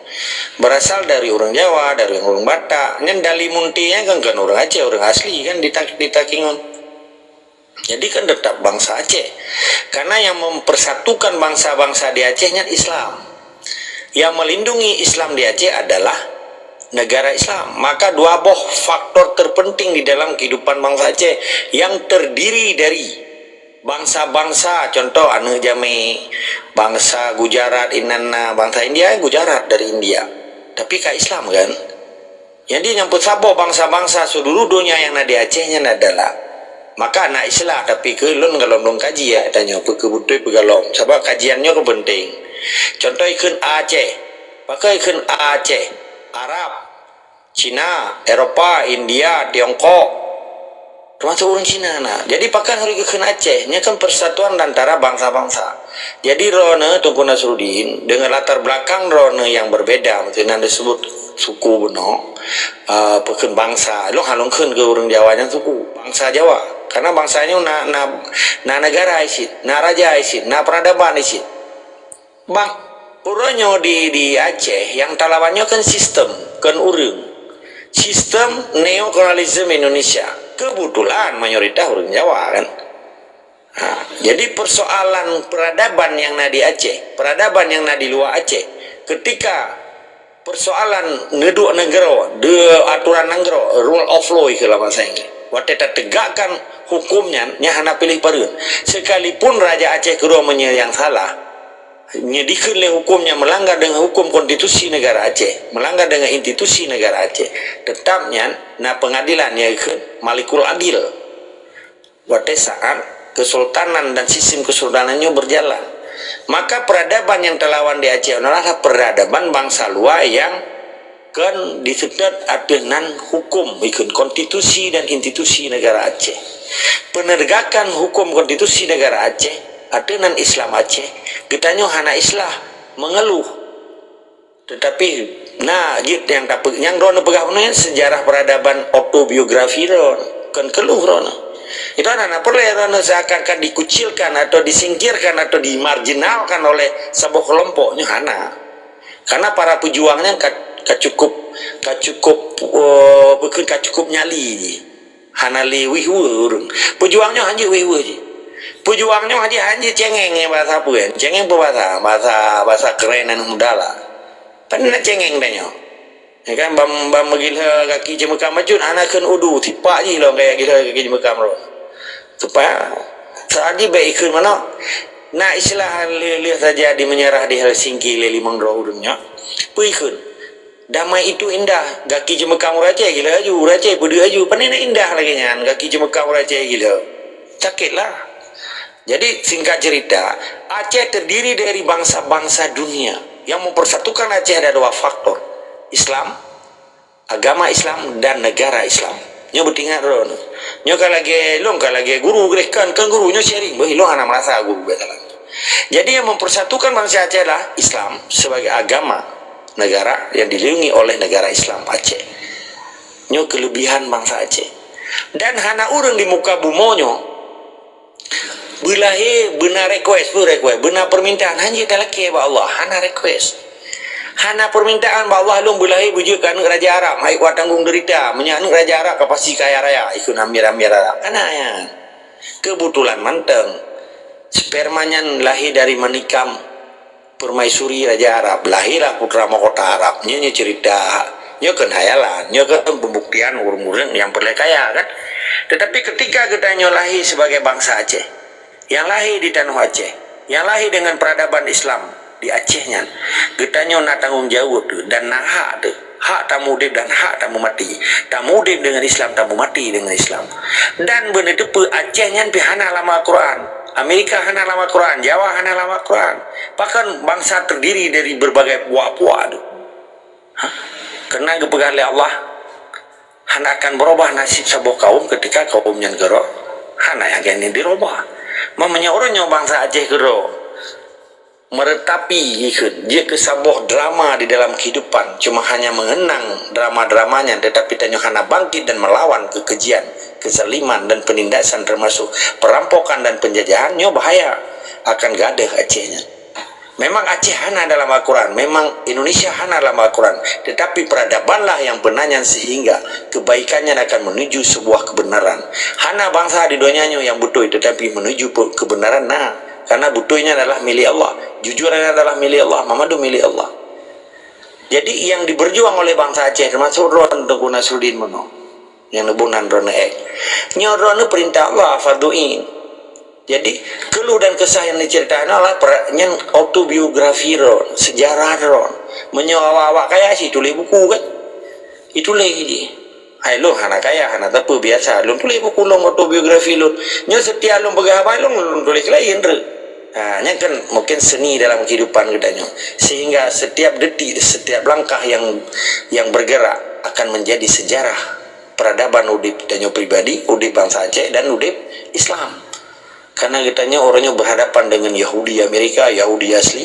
berasal dari ureueng Jawa, dari ureueng Batak, nyan Dali Munte nyan kan, kan ureueng Aceh, ureueng asli kan di Ta-, di Takengon. Jadi kan tetap bangsa Aceh. Karena yang mempersatukan bangsa-bangsa di Aceh nyan Islam. Yang melindungi Islam di Aceh adalah negara Islam. Maka dua boh faktor terpenting di dalam kehidupan bangsa Aceh yang terdiri dari bangsa-bangsa, contoh aneuëk jamé, bangsa Gujarat, inan na, bangsa India, Gujarat dari India. Tapi ka Islam kan? Jadi nyang peusaboh bangsa-bangsa seluruh donya nyang na di Aceh nyan adalah, maka na istilah, tapi keu lôn golom lôn kaji ya, tanyoe peu keu beutôi peu golom. Sabab kajian nyoe keu penting. Contoh ikheun Aceh. Pakon ikheun Aceh? Arab, Cina, Eropa, India, Tiongkok. Teumasok ureuëng Cina na. Jadi pakon harôh geukheun Aceh? Nyan kan persatuan antara bangsa-bangsa. Jadi droeneuh Teungku Nasruddin, dengan latar belakang droeneuh yang berbeda, maksudnya disebut suku bunoe, uh, pakon bangsa. Lôn hana lôn kheun keu ureuëng Jawa nyan suku, bangsa Jawa. Karena bangsa nyoe na, na, na negara cit, na raja cit, na peradaban cit. Bang, uroe nyoe di, di Aceh nyang talawan nyoe kan sistem, kan ureuëng. Sistem neokolonialisme Indonesia. Kebetulan mayoritas ureuëng Jawa kan. Ha, jadi persoalan peradaban yang na di Aceh, peradaban yang na di luar Aceh, ketika persoalan neuduek nanggroe, de aturan nanggroe, rule of law keu lam bahasa Inggris. Watée tategakkan hukum nyan, nyan hana piléh pareuen. Sekalipun Raja Aceh keudroe meunyoe nyang salah, nyang dikheun lé hukum nyan melanggar dengan hukum konstitusi negara Aceh, melanggar dengan institusi negara Aceh, tetap nyan na pengadilan nyang dikheun Malikul Adil. Watée saat kesultanan dan sistem kesultanan nyoe berjalan, maka peradaban yang terlawan di Aceh adalah peradaban bangsa luar yang kon diseutôt ateueh nan hukum, ikut konstitusi dan institusi negara Aceh. Penegakan hukum konstitusi negara Aceh, ateueh nan Islam Aceh, geutanyoe hana islah, mengeluh. Tetapi na jeuet nyang tape-, nyang droeneuh peugah bunoe nyan sejarah peradaban, autobiografi droeneuh, kon keuluh droeneuh. Itu hana peureulée droeneuh seakan-akan dikucilkan atau disingkirkan atau dimarjinalkan oleh saboh kelompok, nyoe hana. Karena para pejuang nyan ka, ka cukup, ka cukup, eh, bukon ka cukup nyali jih. Hana lé wih-weh ureuëng. Pejuang nyoe hanjeuet wih-weh jih. Pejuang nyoe hanjeuet, hanjeuet cengeng nyan bahasa peue nyan? Cengeng peue bahasa? Bahasa, bahasa keren aneuk muda lah. Pane na cengeng tanyoe. Ya kan, bak, bak meugilhö gaki ceumeukam bacut, hana kheun udu, sipak jih lom kaya gilhö gaki ceumeukam rot. Supaya saji bék ikheun manok. Na istilah lheueh-lheueh saja di meunyeurah di Helsinki lé limong droe ureuëng nyoe. Peue ikheun? Damai itu indah. Gaki ceumeukam ureuëng Aceh gilhö aju, ureuëng Aceh peudeuek aju. Pane na indah lagée nyan, gaki ceumeukam ureuëng Aceh gilhö. Sakitlah. Jadi, singkat cerita, Aceh terdiri dari bangsa-bangsa dunia. Yang mempersatukan Aceh ada dua faktor, Islam, agama Islam, dan negara Islam. Nyoe beutingat droeneuh. Nyoe ka lagée, lôn ka lagée guru, gurée kan, kan guru nyoe sharing, beuh, lôn hana merasa guru biasa lah. Jadi, yang mempersatukan bangsa Aceh adalah Islam sebagai agama negara yang dilindungi oleh negara Islam Aceh. Nyoe kelebihan bangsa Aceh. Dan hana ureuëng di muka bumoe nyoe beulahé beuna request, peue request, beuna permintaan, hana jeuet talakée bak Allah, hana request. Hana permintaan bak Allah, lôn beulahé beujeuet keu aneuk raja Arab, hai kuat tanggong deurita, meunyoe aneuk raja Arab ka pasti kaya raya, ikheun amir-amir Arab. Hana nyan. Kebetulan mantong. Sperma nyan lahé dari manikam permaisuri raja Arab, lahirlah putra mahkota Arab. Nyoe, nyoe cerita, nyoe kon hayalan, nyoe kon pembuktian ureuëng-ureuëng nyang peureulée kaya kan. Tetapi ketika geutanyoe lahé sebagai bangsa Aceh, nyang lahé di tanoh Aceh, nyang lahé dengan peradaban Islam di Aceh nyan, geutanyoe na tanggong jaweueb teuh dan na hak teuh. Hak tameudeb dan hak tameumati. Tameudeb dengan Islam, tameumati dengan Islam. Dan beuneuteupeu Aceh nyan pih hana lam Al-Quran. Amerika hana lam Al-Quran, Jawa hana lam Al-Quran. Pakon bangsa terdiri dari berbagai puak-puak tu. Ha? Karena geupeugah lé Allah, hana akan berubah nasib saboh kaum ketika kaum nyan keudroe hana nyang keuneuk dirubah. Meunyoe ureuëng nyoe bangsa Aceh keudroe meretapi ikheun, jeuet keu saboh drama di dalam kehidupan, cuma hanya mengenang drama-drama nyan, tetapi tanyoe hana bangkit dan melawan kekejian, kezaliman dan penindasan termasuk perampokan dan penjajahan, nyoe bahaya akan gadöh Aceh nyan. Memang Aceh hana dalam Al-Quran, memang Indonesia hana dalam Al-Quran, tetapi peradabanlah yang benar nyan sehingga kebaikan nyan akan menuju sebuah kebenaran. Hana bangsa di donya nyoe yang beutôi, tetapi menuju pe-, kebenaran na. Karena beutôi nyan adalah milik Allah. Jujur nyan adalah milik Allah. Mamandum milik Allah. Jadi, yang diberjuang oleh bangsa Aceh, termasuk droe Teungku Nasruddin meunoe, nyang neuboh nan droeneuh ék. Nyoe droeneuh perintah Allah, fardhu ain. Jadi, keuluh dan kesah nyang diceritakan Allah, per-, nyan autobiografi droe, sejarah droe. Meunyoe awak-awak kaya, si tuléh buku kan? Ituléh jih. Hai lôn hana kaya, hana teupeu biasa. Lôn tuléh buku lôn, autobiografi lôn. Nyoe setiap lôn peugah haba lôn, lôn tuléh keu laén treuk. Ha, nyan kan mungkin seni dalam kehidupan geutanyoe. Sehingga setiap detik, setiap langkah yang, yang bergerak akan menjadi sejarah. peradaban udép tanyoe pribadi, udép bansa Aceh dan udép Islam. Karena geutanyoe uroe nyoe berhadapan dengan Yahudi Amerika, Yahudi asli,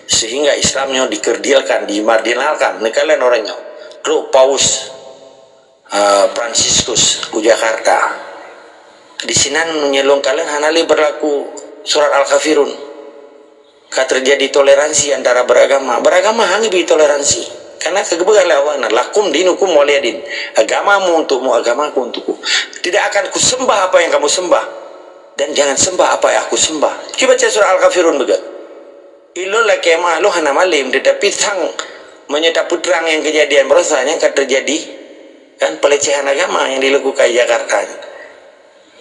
sehingga Islam nyoe dikerdilkan, dimarginalkan. Neukalon uroe nyoe, trok Paus, eh, Fransiskus u Jakarta. Di sinan meunyoe lôn kalon hana lé berlaku surat Al-Kafirun. Ka terjadi toleransi antara beragama. Beragama hana bi toleransi. Karena keugeubeuet lé Allah na, "Lakum dinukum waliyadin." Agamamu untukmu, agamaku untukku. Tidak akan kusembah apa yang kamu sembah, dan jangan sembah apa yang aku sembah. Cuba baca surah Al-Kafirun beugét. Ilôn lakée meu'ah lôn hana malem, tetapi sang meunyoe tapeutrang nyang kejadian baroesa nyan ka terjadi, kan, pelecehan agama yang dilakukan di Jakarta nyan.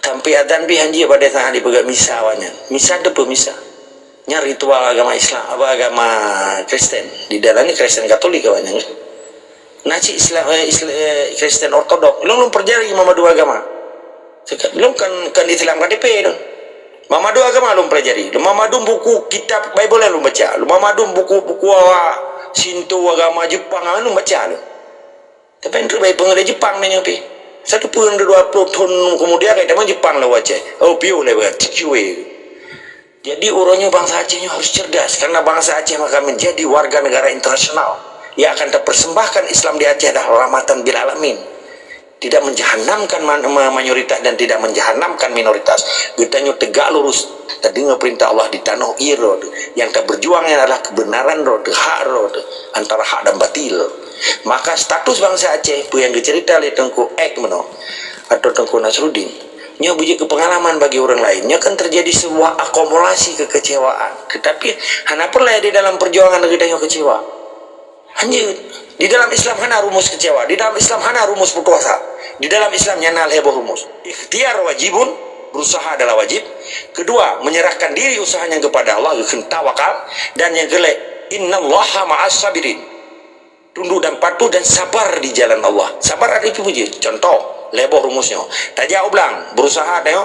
Sampai azan pih hanjeuet pada saat dipeugah misa awak nyan. Misa tu apa misa? Nyan ritual agama Islam, apa agama Kristen. Di dalam ni Kristen Katolik awak nyan. Nah, cit Islam, eh, Isla-, eh, Kristen Ortodok. Lôn, lôn pelajari meumadu agama. Lôn kan, kan Islam K T P tu. Meumadu agama lôn pelajari. Lôn meumadu buku kitab Bible lôn baca. Lôn meumadu buku-buku awak Shinto, agama Jepang lôn baca lôn. Tapi nyan baik peungeudeh Jepang nyoe pih. Satu pun dua puluh tahun kemudian, kayak teman Jepang lah wacai. Oh, piu lah buat cuy. Jadi, uroe nyoe bansa Aceh nyoe harus cerdas, karena bansa Aceh maka menjadi warga negara internasional yang akan terpersembahkan Islam di Aceh adalah rahmatan bil alamin. Tidak menjahanamkan man-, ma-, mayoritas dan tidak menjahanamkan minoritas. Geutanyoe tegak lurus, tadeungoe perintah Allah di tanoh ie droe teuh. Nyang taberjuang nyan adalah kebenaran droe teuh, hak droe teuh, antara hak dan batil. Maka status bansa Aceh, peue nyang geucerita lé Teungku Ek meunoe, atau Teungku Nasruddin, nyoe beujeuet keu pengalaman bagi ureuëng laén. Nyoe kan terjadi sebuah akumulasi kekecewaan. Tetapi hana peureulée di dalam perjuangan geutanyoe kecewa. Hanjeuet. Di dalam Islam hana rumus kecewa. Di dalam Islam hana rumus putus asa. Di dalam Islam nyan na lhée boh rumus. Ikhtiar wajibun, berusaha adalah wajib. Kedua, menyerahkan diri usaha nyan kepada Allah, geukheun tawakal. Dan nyang keulhée, "Innallaha ma'as sabirin." Tunduk dan patuh dan sabar di jalan Allah. Sabar ada itu je. Contoh, lhée boh rumus nyoe. Tajak u blang, berusaha teuh.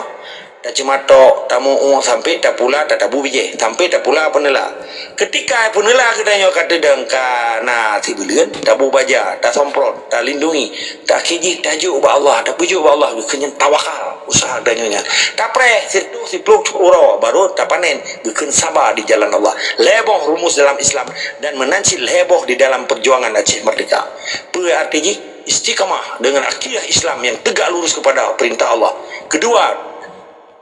Taceumatok, tamu'ue sampai tapula, tatabu bijéh, sampai tapula peuneula. Ketika peuneula geutanyoe ka teudong ka na sibuleuen, tabu baja, tasomprot, talindungi, takhijih, tajok bak Allah, tapeujok bak Allah, geukheun nyan tawakal usaha geutanyoe nyan. Tapreh sireutoh siploh uroe baru tapanen, geukheun saba di jalan Allah. Lhée boh rumus dalam Islam dan meunan cit lhée boh di dalam perjuangan Aceh Merdeka. Peue arti jih? Istiqamah dengan akidah Islam yang tegak lurus kepada perintah Allah. Kedua,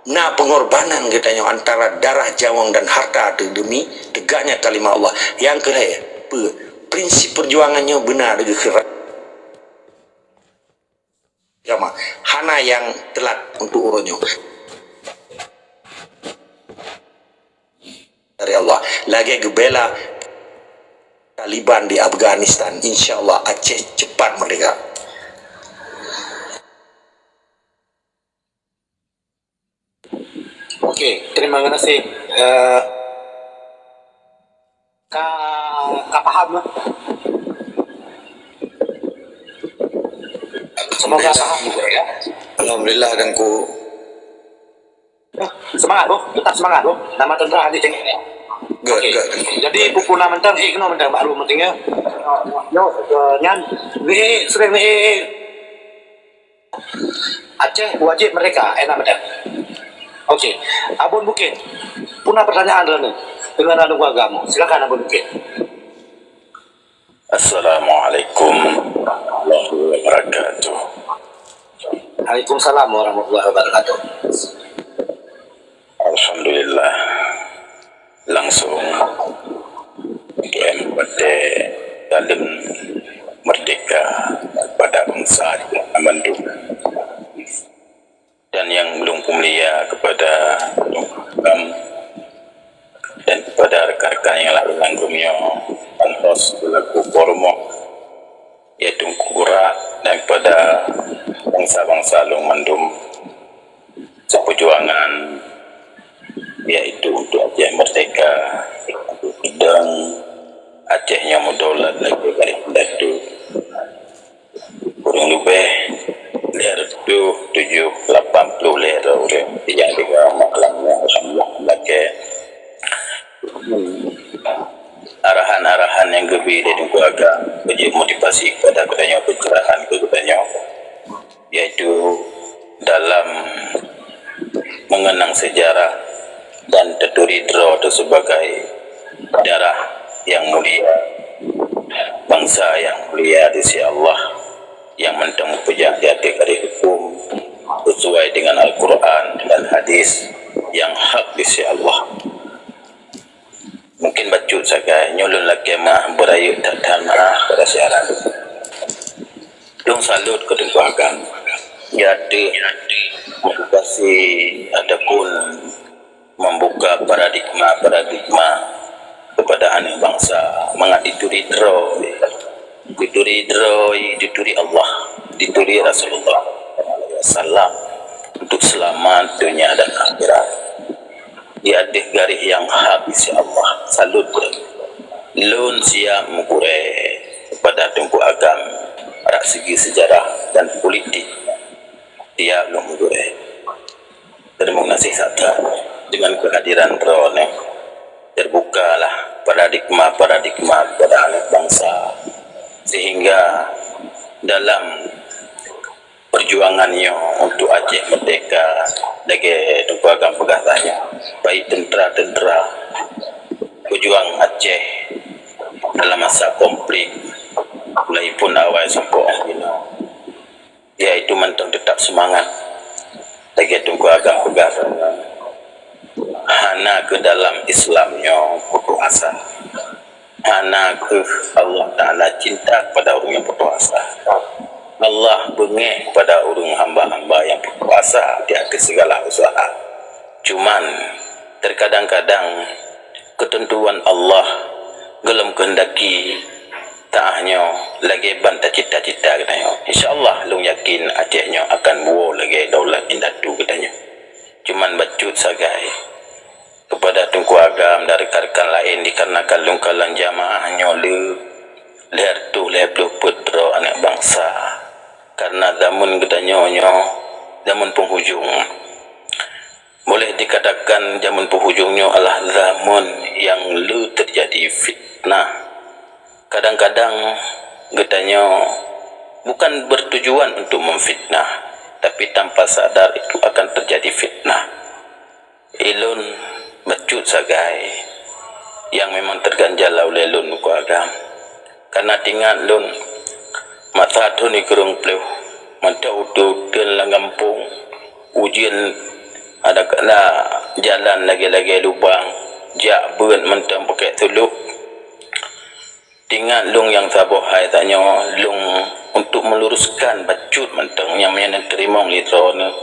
na pengorbanan geutanyoe antara darah, nyawöng dan harta teuh demi tegaknya kalimah Allah. Nyang keulhée, peue? Prinsip perjuangan nyoe beuna geukheun agama. Hana nyang teulat untuk uroe nyoe. Dari Allah. Lagée geubela Taliban di Afghanistan, insya Allah Aceh cepat merdeka. Oke, terima kasih. Eh, ka, ka paham lah. Semoga paham juga ya. Alhamdulillah, Teungku. Semangat, Bro. Tetap semangat, Bro. Nama tentara hadir tengok. Good, Oke. good. Jadi, pukul enam mentang, eh, kena mentang, baru mentangnya. Yo, eh, nyan, eh, sering, eh, Aceh wajib merdeka, eh, nak betul. Okey. Abon Bukit, puna pertanyaan dalam ni. Dengan anu agama. Silakan Abon Bukit. Assalamualaikum warahmatullahi wabarakatuh. Waalaikumsalam warahmatullahi wabarakatuh. Alhamdulillah. Langsung untuk M P T dalam merdeka kepada bangsa mandum. Dan yang belum pemulia kepada Tuan Imam dan kepada rekan-rekan yang lain, langgumnya Tuan Hos selaku kormoh, yaitu Kura, dan kepada bangsa-bangsa lôn mandum seperjuangan, yaitu untuk Aceh merdeka, untuk sidang Aceh nyang meudaulat lagée garis datu. Kurang lebih lhée reutôh tujoh lapan ploh lhée droe ureuëng nyang deuh mak lam nyoe, alhamdulillah, lakée arahan-arahan nyang geubri lé Teungku Agam, beujeuet motivasi kepada geutanyoe, pencerahan keu geutanyoe. menang sejarah dan teuturi droe teuh sebagai darah nyang mulia, bansa nyang mulia di sisi Allah, nyang mantong peujak di ateueh garéh huköm sesuai dengan Al-Quran dan hadis nyang hak di sisi Allah. Mungkin bacut sagai, nyoe lôn lakée meu'ah, beurayeuk that-that meu'ah pada siaran. Lôn salut keu Teungku Agam. Di ateueh motivasi ataupun membuka paradigma-paradigma kepada aneuk bansa mangat dituri droe, dituri droe, dituri Allah, dituri Rasulullah sallallahu alaihi wasallam untuk selamat dunia dan akhirat. Di ateueh garéh nyang hak, insya Allah. Salut. Lôn siap meugurée kepada Teungku Agam bak segi sejarah dan politik. Siap lôn meugurée. Terima kasih that-that. Dengan kehadiran droeneuh, terbukalah paradigma-paradigma kepada aneuk bansa, sehingga dalam perjuangan nyoe untuk Aceh merdeka, lagée Teungku Agam peugah tanyoe, baik tentera-tentera pejuang Aceh dalam masa konflik, mulai pun awai sampoe jinoe, yaitu mantong tetap seumangat. Lagée Teungku Agam peugah, hana keu dalam Islam nyoe putus asa. Hana kheueh Allah Ta'ala cinta kepada ureuëng nyang putus asa. Allah beungéh kepada ureuëng hamba-hamba nyang putus asa di ateueh segala usaha. Cuman, terkadang-kadang keuteuntuan Allah geulom keuhendaki taah nyoe lagée ban tacita-cita geutanyoe. Insya Allah, lôn yakin Aceh nyoe akan buwoe lagée daulat indatu geutanyoe. Cuman bacut sagai kepada Teungku Agam dan rekan-rekan laén, dikarenakan lôn kalon jamaah nyoe le lhée reutôh lhée ploh peuet droe aneuk bansa. Karena zaman geutanyoe nyoe zaman penghujung. Boleh dikatakan zaman penghujung nyoe adalah zaman nyang le terjadi fitnah. Kadang-kadang geutanyoe bukan bertujuan untuk memfitnah, tapi tanpa sadar itu akan terjadi fitnah. Ilôn bacut sagai nyang memang terganjal ulée lôn Teungku Agam. Karena tingat lôn masa thon sikureueng ploh, mantong uteuen-uteuen lam gampông, ujeuen ada kala jalan lagée-lagée lubang, jak beuet mantong pakai suluek. Tingat lôn nyang saboh hai tanyoe lôn untuk meluruskan bacut mantong nyang meunyan teurimong lé droeneuh.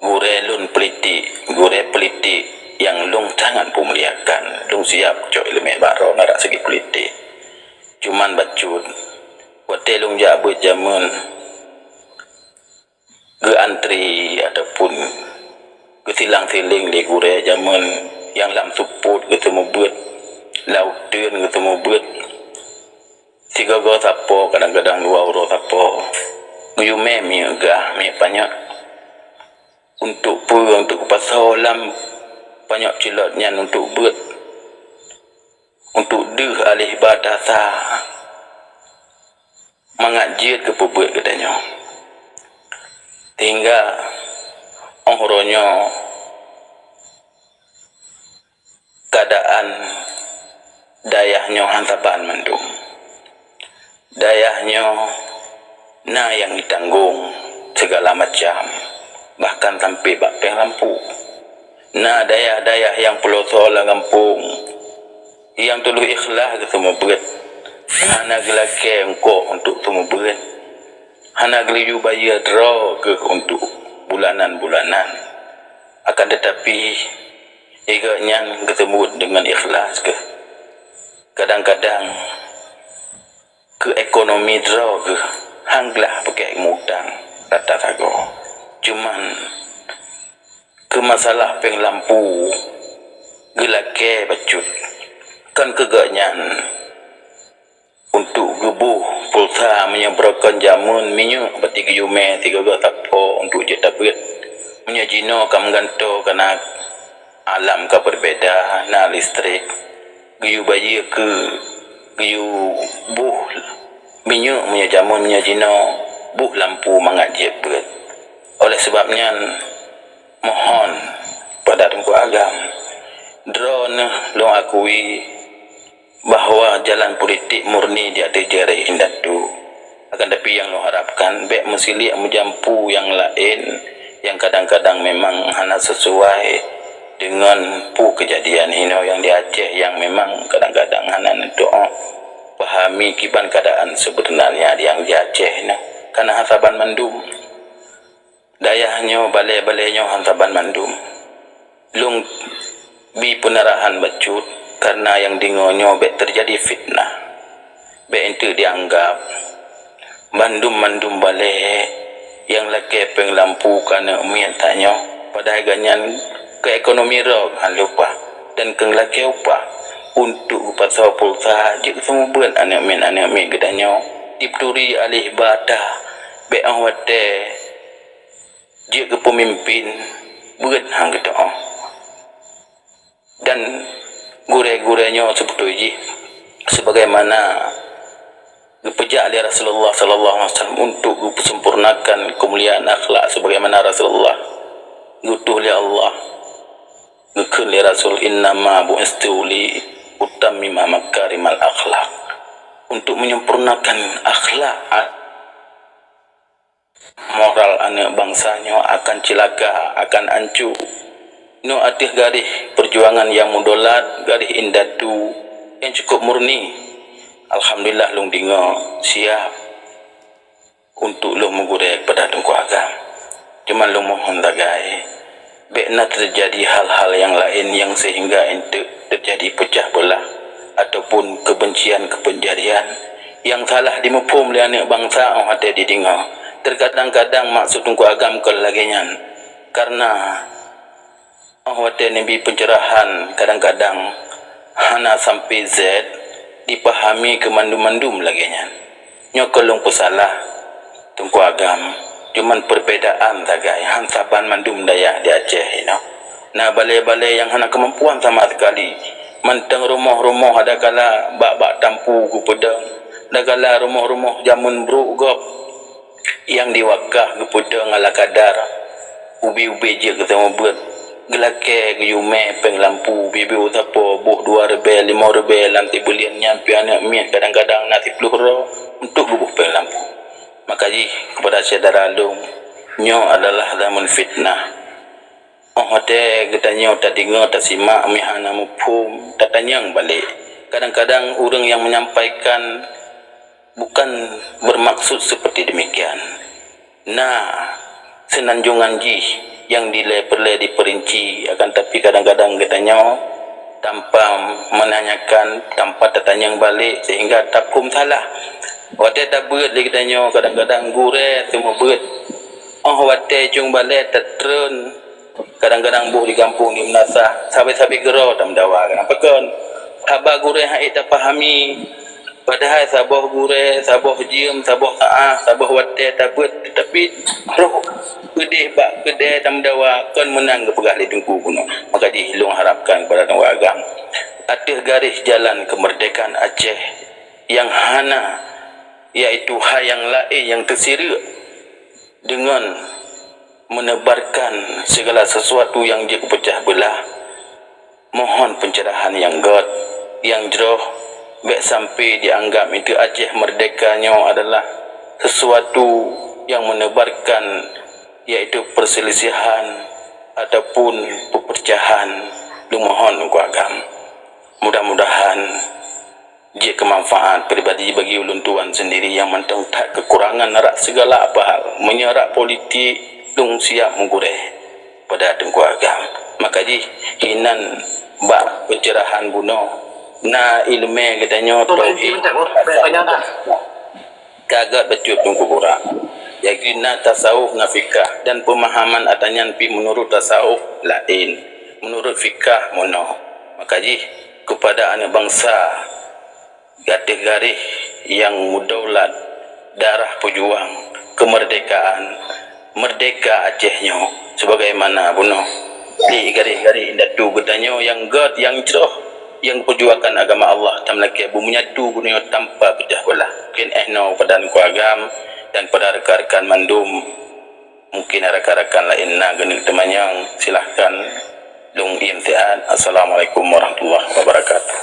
Gurée lôn politik, gurée politik nyang lôn sangat peumuliakan. Lôn siap cok iéleumé bak droeneuh rak segi politik. Cuman bacut, watée lôn jak beuet jameun, geuantri ataupun geusilang-siléng lé gurée jameun nyang lam seupôt geuseumeubeuet, lam uteuen geuseumeubeuet, sigoe-goe sapo, kadang-kadang dua uroe sapo, geuyue mé miyeuk gah, miyeuk panyöt. Untuk peue? Untuk geupasoe lam panyöt cilot nyan untuk beuet, untuk deuh aléh ba tasa. Mangat jeuet geupeubuet geutanyoe. Sehingga óh uroe nyoe keadaan dayah nyoe han saban mandum. Dayah nyoe na nyang jitanggong segala macam, bahkan sampai bak péng lampu. Na dayah-dayah nyang peulosoe lam gampông, nyang tuloh ikhlas geuseumeubeuet, hana geulakée ongkoh untuk seumeubeuet, hana geuyue bayeue droe geuh untuk bulanan-bulanan. Akan teutapi, gobnyan geuseumeubeuet deungon ikhlas geuh. Kadang-kadang keu ekonomi droe geuh han glah pakai mutang rata sagoe. Cuman, keu masalah péng lampu, geulakée bacut. Kon keu gobnyan untuk geuboh pulsa meunyoe beureukon jameun minyeuk bati geuyue mé sigoe-goe sapo untuk jeuet tabeuet. Meunyoe jinoe ka meugantoe keunan alam ka berbeda, na listrik. Geuyue bayeue keu geuyue boh minyeuk meunyoe jameun, meunyoe jinoe boh lampu mangat jeuet beuet. Oleh sebab nyan, mohon Teungku agam. Droeneuh lôn akui bahwa jalan politik murni di ateueh jaréh indatu. Akan tapi nyang lôn harapkan, bék meusiliek meujampu nyang laén nyang kadang-kadang memang hana sesuai deungon peue keujadian inoe nyang di Aceh nyang memang kadang-kadang hana neutuoh pahami kiban keuadaan seubeunarnya nyang di Aceh nyoe. Kana hana saban mandum. Dayah nyoe, balée-balée nyoe hana saban mandum. Lôn bi peunarahan bacut, kareuna nyang deungoe nyoe bék teujadi fitnah. Bék eunteuk jianggab bandum-bandum balée nyang lakée péng lampu keu aneuk miet tanyoe, padahai gobnyan keu ekonomi droe hana lumpah dan keu lakée upah untuk geupasoe pulsa jeuet seumeubeuet aneuk miet-aneuk miet geutanyoe, dipeuturi aléh bata, bék óh watée jeuet keu peumimpén beuet han geutuoh. Dan gurée-gurée nyoe seubeutôi jih sebagaimana geupeujak lé Rasulullah sallallahu alaihi wasallam untuk geupeusempurnakan keumuliaan akhlak sebagaimana Rasulullah geutuh lé Allah. Geukheun lé Rasul, "Innama bu'istu li utammima makarimal akhlak." Untuk menyempurnakan akhlak moral aneuk bansa nyoe akan cilaka, akan ancu. Nyoe ateueh garéh peujuangan nyang mudaulat, garéh indatu nyang cukup murni. Alhamdulillah lôn deungoe siap untuk lôn meugurée keupada Teungku Agam. Cuman lôn mohon sagai, bék na teujadi hal-hal nyang laén nyang seuhingga eunteuk teujadi peucah beulah ataupun keubencian-keubencian nyang salah jimuphom lé aneuk bansa óh watée jideungoe. Teukadang-kadang maksud Teungku Agam kon lagée nyan, kareuna óh watée neubi peuncerahan kadang-kadang hana sampoe zet jipahami keu mandum-mandum lagée nyan. Nyoe kon lôn peusalah Teungku Agam, cuman perbedaan sagai, han saban mandum dayah di Aceh inoe. Na balée-balée nyang hana keumampuan sama sekali. Mantong rumoh-rumoh adakala bak-bak tampu geupeudong, adakala rumoh-rumoh jameun brok gob nyang diwakah geupeudong ala kadar. Ubé-ubé jeuet geuseumeubeuet, geulakée geuyue mé péng lampu, ubé-ubé sapo boh dua ribée, limong ribée lam sibuleuen nyan pih aneuk miet kadang-kadang na siploh droe untuk geuboh péng lampu. Maka jih keupada syedara lôn, nyoe adalah zaman fitnah. Óh watée geutanyoe tadeungoe, tasimak, meuhana muphom, tatanyong balek. Kadang-kadang ureuëng nyang menyampaikan bukan bermaksud seperti demikian. Na seunanjongan jih nyang dilée peureulée dipeurinci, akan tapi kadang-kadang geutanyoe tanpa menanyakan, tanpa tatanyong balek sehingga taphom salah. Watée tabeuet lé geutanyoe kadang-kadang gurée seumeubeuet. Óh watée cong balée tatreun, kadang-kadang boh di gampông di meunasah, sabe-sabe keudroe tameudawa. Kenapa kon? Haba gurée han ék tapahami. Padahai saboh gurée, saboh jeuem, saboh saát, saboh watée tabeuet, teutapi roh keudeh bak keudée tameudawa kon meunan geupeugah lé Teungku bunoe. Maka jih lôn harapkan keupada Teungku Agam, ateueh garéh jalan keumeurdekaan Aceh nyang hana, yaitu hai nyang laén nyang teusireuk deungon meuneubarkan sigala sisuatu nyang jeuet peucah beulah. Mohon peuncerahan nyang gét, nyang jroh, bék sampoe jianggab miseue Aceh meurdeka nyoe adalah sisuatu nyang meuneubarkan, yaitu peuseulisihan ataupun peupeucahan. Lôn mohon Teungku Agam, mudah-mudahan jeuet keu manfaat pribadi bagi ulôn tuan sendiri nyang mantong that keukurangan rak sigala apa hal. Meunyoe rak politik, lôn siap meugurée pada Teungku Agam. Maka jih, hinan bak peuncerahan bunoe, na iéleumé geutanyoe tauhid. Ka gét bacut Teungku Burak. Jadi na tasawuf, na fikah, dan peumahaman ata nyan pih meunurot tasawuf laén, meunurot fikah meunoe. Maka jih, keupada aneuk bansa, ateueh garéh nyang meudaulat, darah peujuang keumeurdekaan, meurdeka Aceh nyoe, sebagaimana bunoe di garéh-garéh indatu geutanyoe nyang gét, nyang jroh, nyang peujuangkan agama Allah, tameulakée beumenyatu geutanyoe tanpa peucah beulah. Mungkin éh noe pada Teungku Agam dan pada rekan-rekan mandum. Mungkin rekan-rekan laén na geuneuk teumanyong, silahkan. Lôn I M T A, assalamualaikum warahmatullahi wabarakatuh.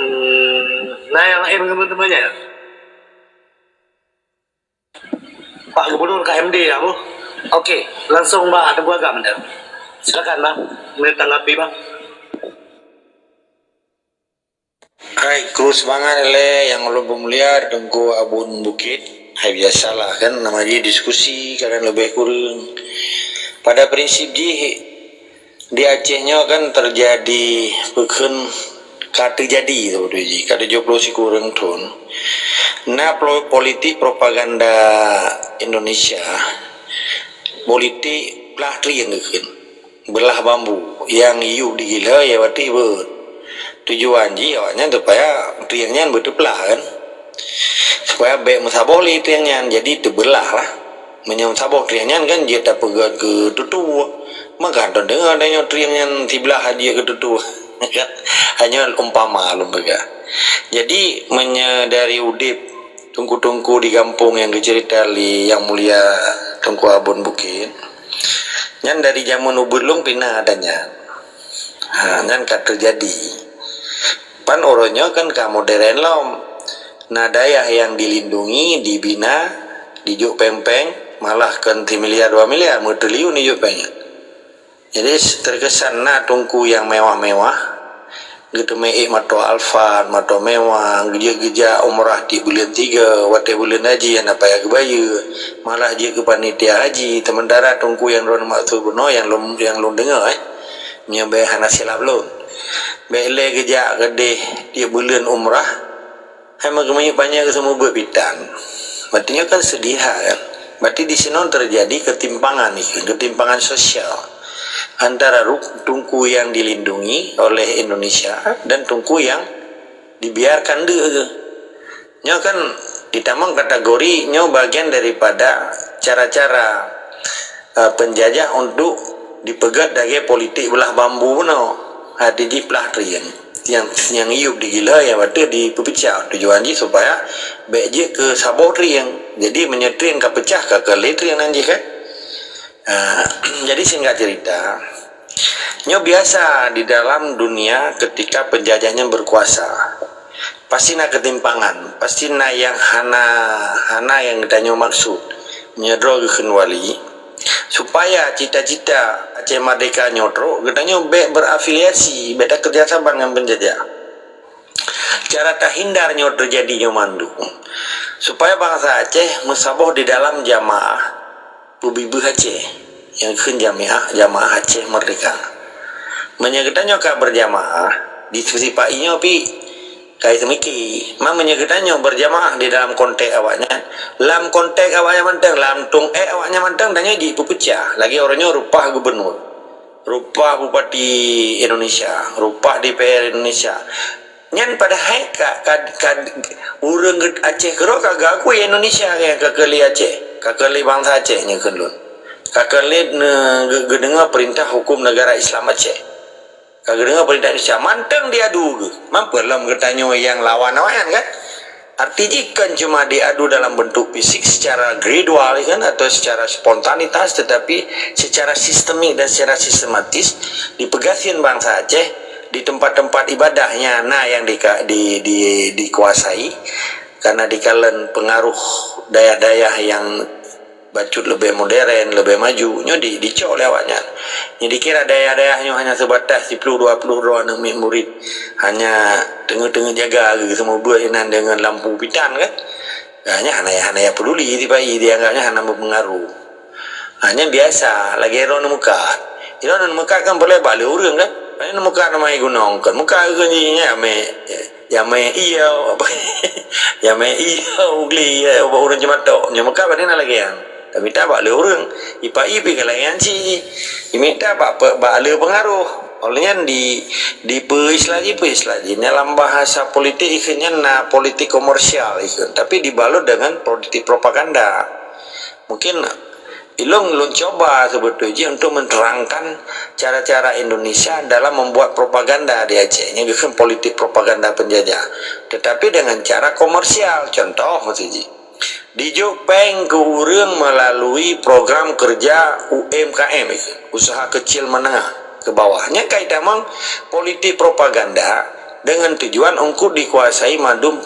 Hmm, nah, yang lain teman-temannya. Pak Gubernur K M D ya, Bu? Oke, langsung Pak Teungku Agam dah. Silakan, Bang. Menitanggapi, Bang. Hai, kru seumangat lé nyang ulôn peumulia Teungku Abon Bukét. Hai, biasalah kan, nama jih diskusi, kadang leubeh kureueng. Pada prinsip jih, di Aceh nyoe kan teujadi peukheun ka teujadi, sebetul jih, ka tujoh ploh sikureueng thon. Na pro-, politik propaganda Indonesia, politik plah trieng geukheun. Beulah bambu nyang yub di gila ya watèe beuet. Tujuan jih awaknyan supaya trieng nyan beuteuplah kan. Supaya bèk meusaboh lé trieng nyan, jadi teubeulah lah. Meunyoe meusaboh trieng nyan kan jeuet tapeugöt keu tutue. Maka hana deungoe tanyoe trieng nyan siblah jeuet keu tutue. Hanya umpama lôn peugah. Jadi meunyoe dari udép teungku-teungku di gampông nyang geuceurita lé Yang Mulia Teungku Abon Bukét, nyan dari jameun ubeut lôn pih na adat nyan. Ha, nyan ka teujadi. Pan uroe nyoe kan ka modern lom. Na dayah nyang dilindungi, dibina, dijok péng-péng, malah kon similiar dua miliar, meutriliun dijok péng nyan. Jadi, terkesan na teungku nyang mewah-mewah, geuteumé ék moto Alphard, moto mewah, geujak-geujak umrah tiep buleuen tiga, watèe buleuen haji hana payah geubayeue, malah jeuet keu panitia haji, sementara teungku nyang droeneuh maksud bunoe nyang lôn, nyang lôn deungoe, eh, meunyoe bèk hana silap lôn. Bèk lé geujak keudeh tiep buleuen umrah, hai meugeumiyueb panyöt keu seumeubeuet bitan. Berarti nyoe kan sedih kan? Berarti di sinoe terjadi ketimpangan ni, ketimpangan sosial antara ru-, teungku yang dilindungi oleh Indonesia dan teungku yang dibiarkan deuh. Nyoe kan ditamong kategori nyoe bagian daripada cara-cara, eh, penjajah untuk dipeugöt lagèe politik beulah bambu bunoe. Hati jiplah trieng. Nyang, nyang yub di gila, nyang bateue dipeupecah. Tujuan jih supaya bèk jeuet keu saboh trieng. Jadi, meunyoe trieng ka pecah, ka keu lé trieng nan jih kan. Ah, jadi singkat cerita, nyoe biasa di dalam dunia ketika penjajah nyan berkuasa. Pasti na keutimpangan, pasti na nyang hana, hana nyang geutanyoe maksud. Meunyoe droe geukheun wali, supaya cita-cita Aceh Merdeka nyoe trok, geutanyoe bèk berafiliasi, bèk takeureuja saban ngon penjajah. Cara tahindar nyoe teujadi nyoe mandum, supaya bansa Aceh meusaboh di dalam jamaah peubeubaih Aceh, nyang kheun jamiah, jamaah Aceh Merdeka. Meunyoe geutanyoe ka berjamaah, di sisi P A I nyoe pih ka teumiki. Ma meunyoe geutanyoe berjamaah di dalam konteks awaknyan, lam konteks awaknyan mantong, lam tueng ék awaknyan mantong, tanyoe jipeupecah. Lagèe uroe nyoe reupah gubernur, reupah bupati Indonesia, reupah D P R Indonesia. Nyan padahai ka, ka, ka, ureueng Aceh keudroe ka geuakui Indonesia, ka keu lé Aceh, ka keu lé bansa Aceh nyoe kheun lôn. Ka keu lé ne-, geu-, geudeungoe peurintah huköm negara Islam Aceh. Ka geudeungoe peurintah Indonesia, mantong diadu geuh. Mampu lom geutanyoe nyang lawan awaknyan kan? Arti jih kon cuma diadu dalam bentuk fisik secara gradual kan, atau secara spontanitas, tetapi secara sistemik dan secara sistematis dipeugasien bansa Aceh di tempat-tempat ibadahnya na yang di, di, di, dikuasai karena dikalon pengaruh dayah-dayah yang bacut leubeh modern, leubeh maju, nyoe di, dicok lé awaknyan. Nyoe dikira dayah-dayah nyoe hanya seubatas siploh dua ploh droe aneuk miet murit, hanya teungeut-teungeut jaga geuh seumeubeuet inan deungon lampu pitan kan. Hanya hana, hana ya peduli, tiba-tiba dianggapnya hana berpengaruh. Hanya biasa, lagèe droeneuh meukat. Droeneuh meukat kan boleh bak lé ureueng kan. Hanya meukat nama gunong kan. Meukat geuh nyan amé Jamé iya, jamé iya, ugli iya, ubak ureueng ceumatok. Nyoe meukat bak na lagèe nyan. Tamita bak lé ureueng. Ipa-i pih ka lagèe nyan cit jih. Imita bak pe-, bak lé peungaroh. Oleh nyan di, dipeuislah jih, peuislah jih. Nyan lam bahasa politik ikheun nyan na politik komersial ikheun. Tapi dibalut dengan politik propaganda. Mungkin Ilôn, lôn cuba seubeutôi jih untuk menerangkan cara-cara Indonesia dalam membuat propaganda di Aceh. Nyan geukheun politik propaganda penjajah. Tetapi dengan cara komersial. Contoh, maksud jih. Dijok péng keu ureuëng melalui program kerja U M K M, usaha kecil menengah ke bawah. Nyan ka itamong politik propaganda dengan tujuan ungkut dikuasai mandum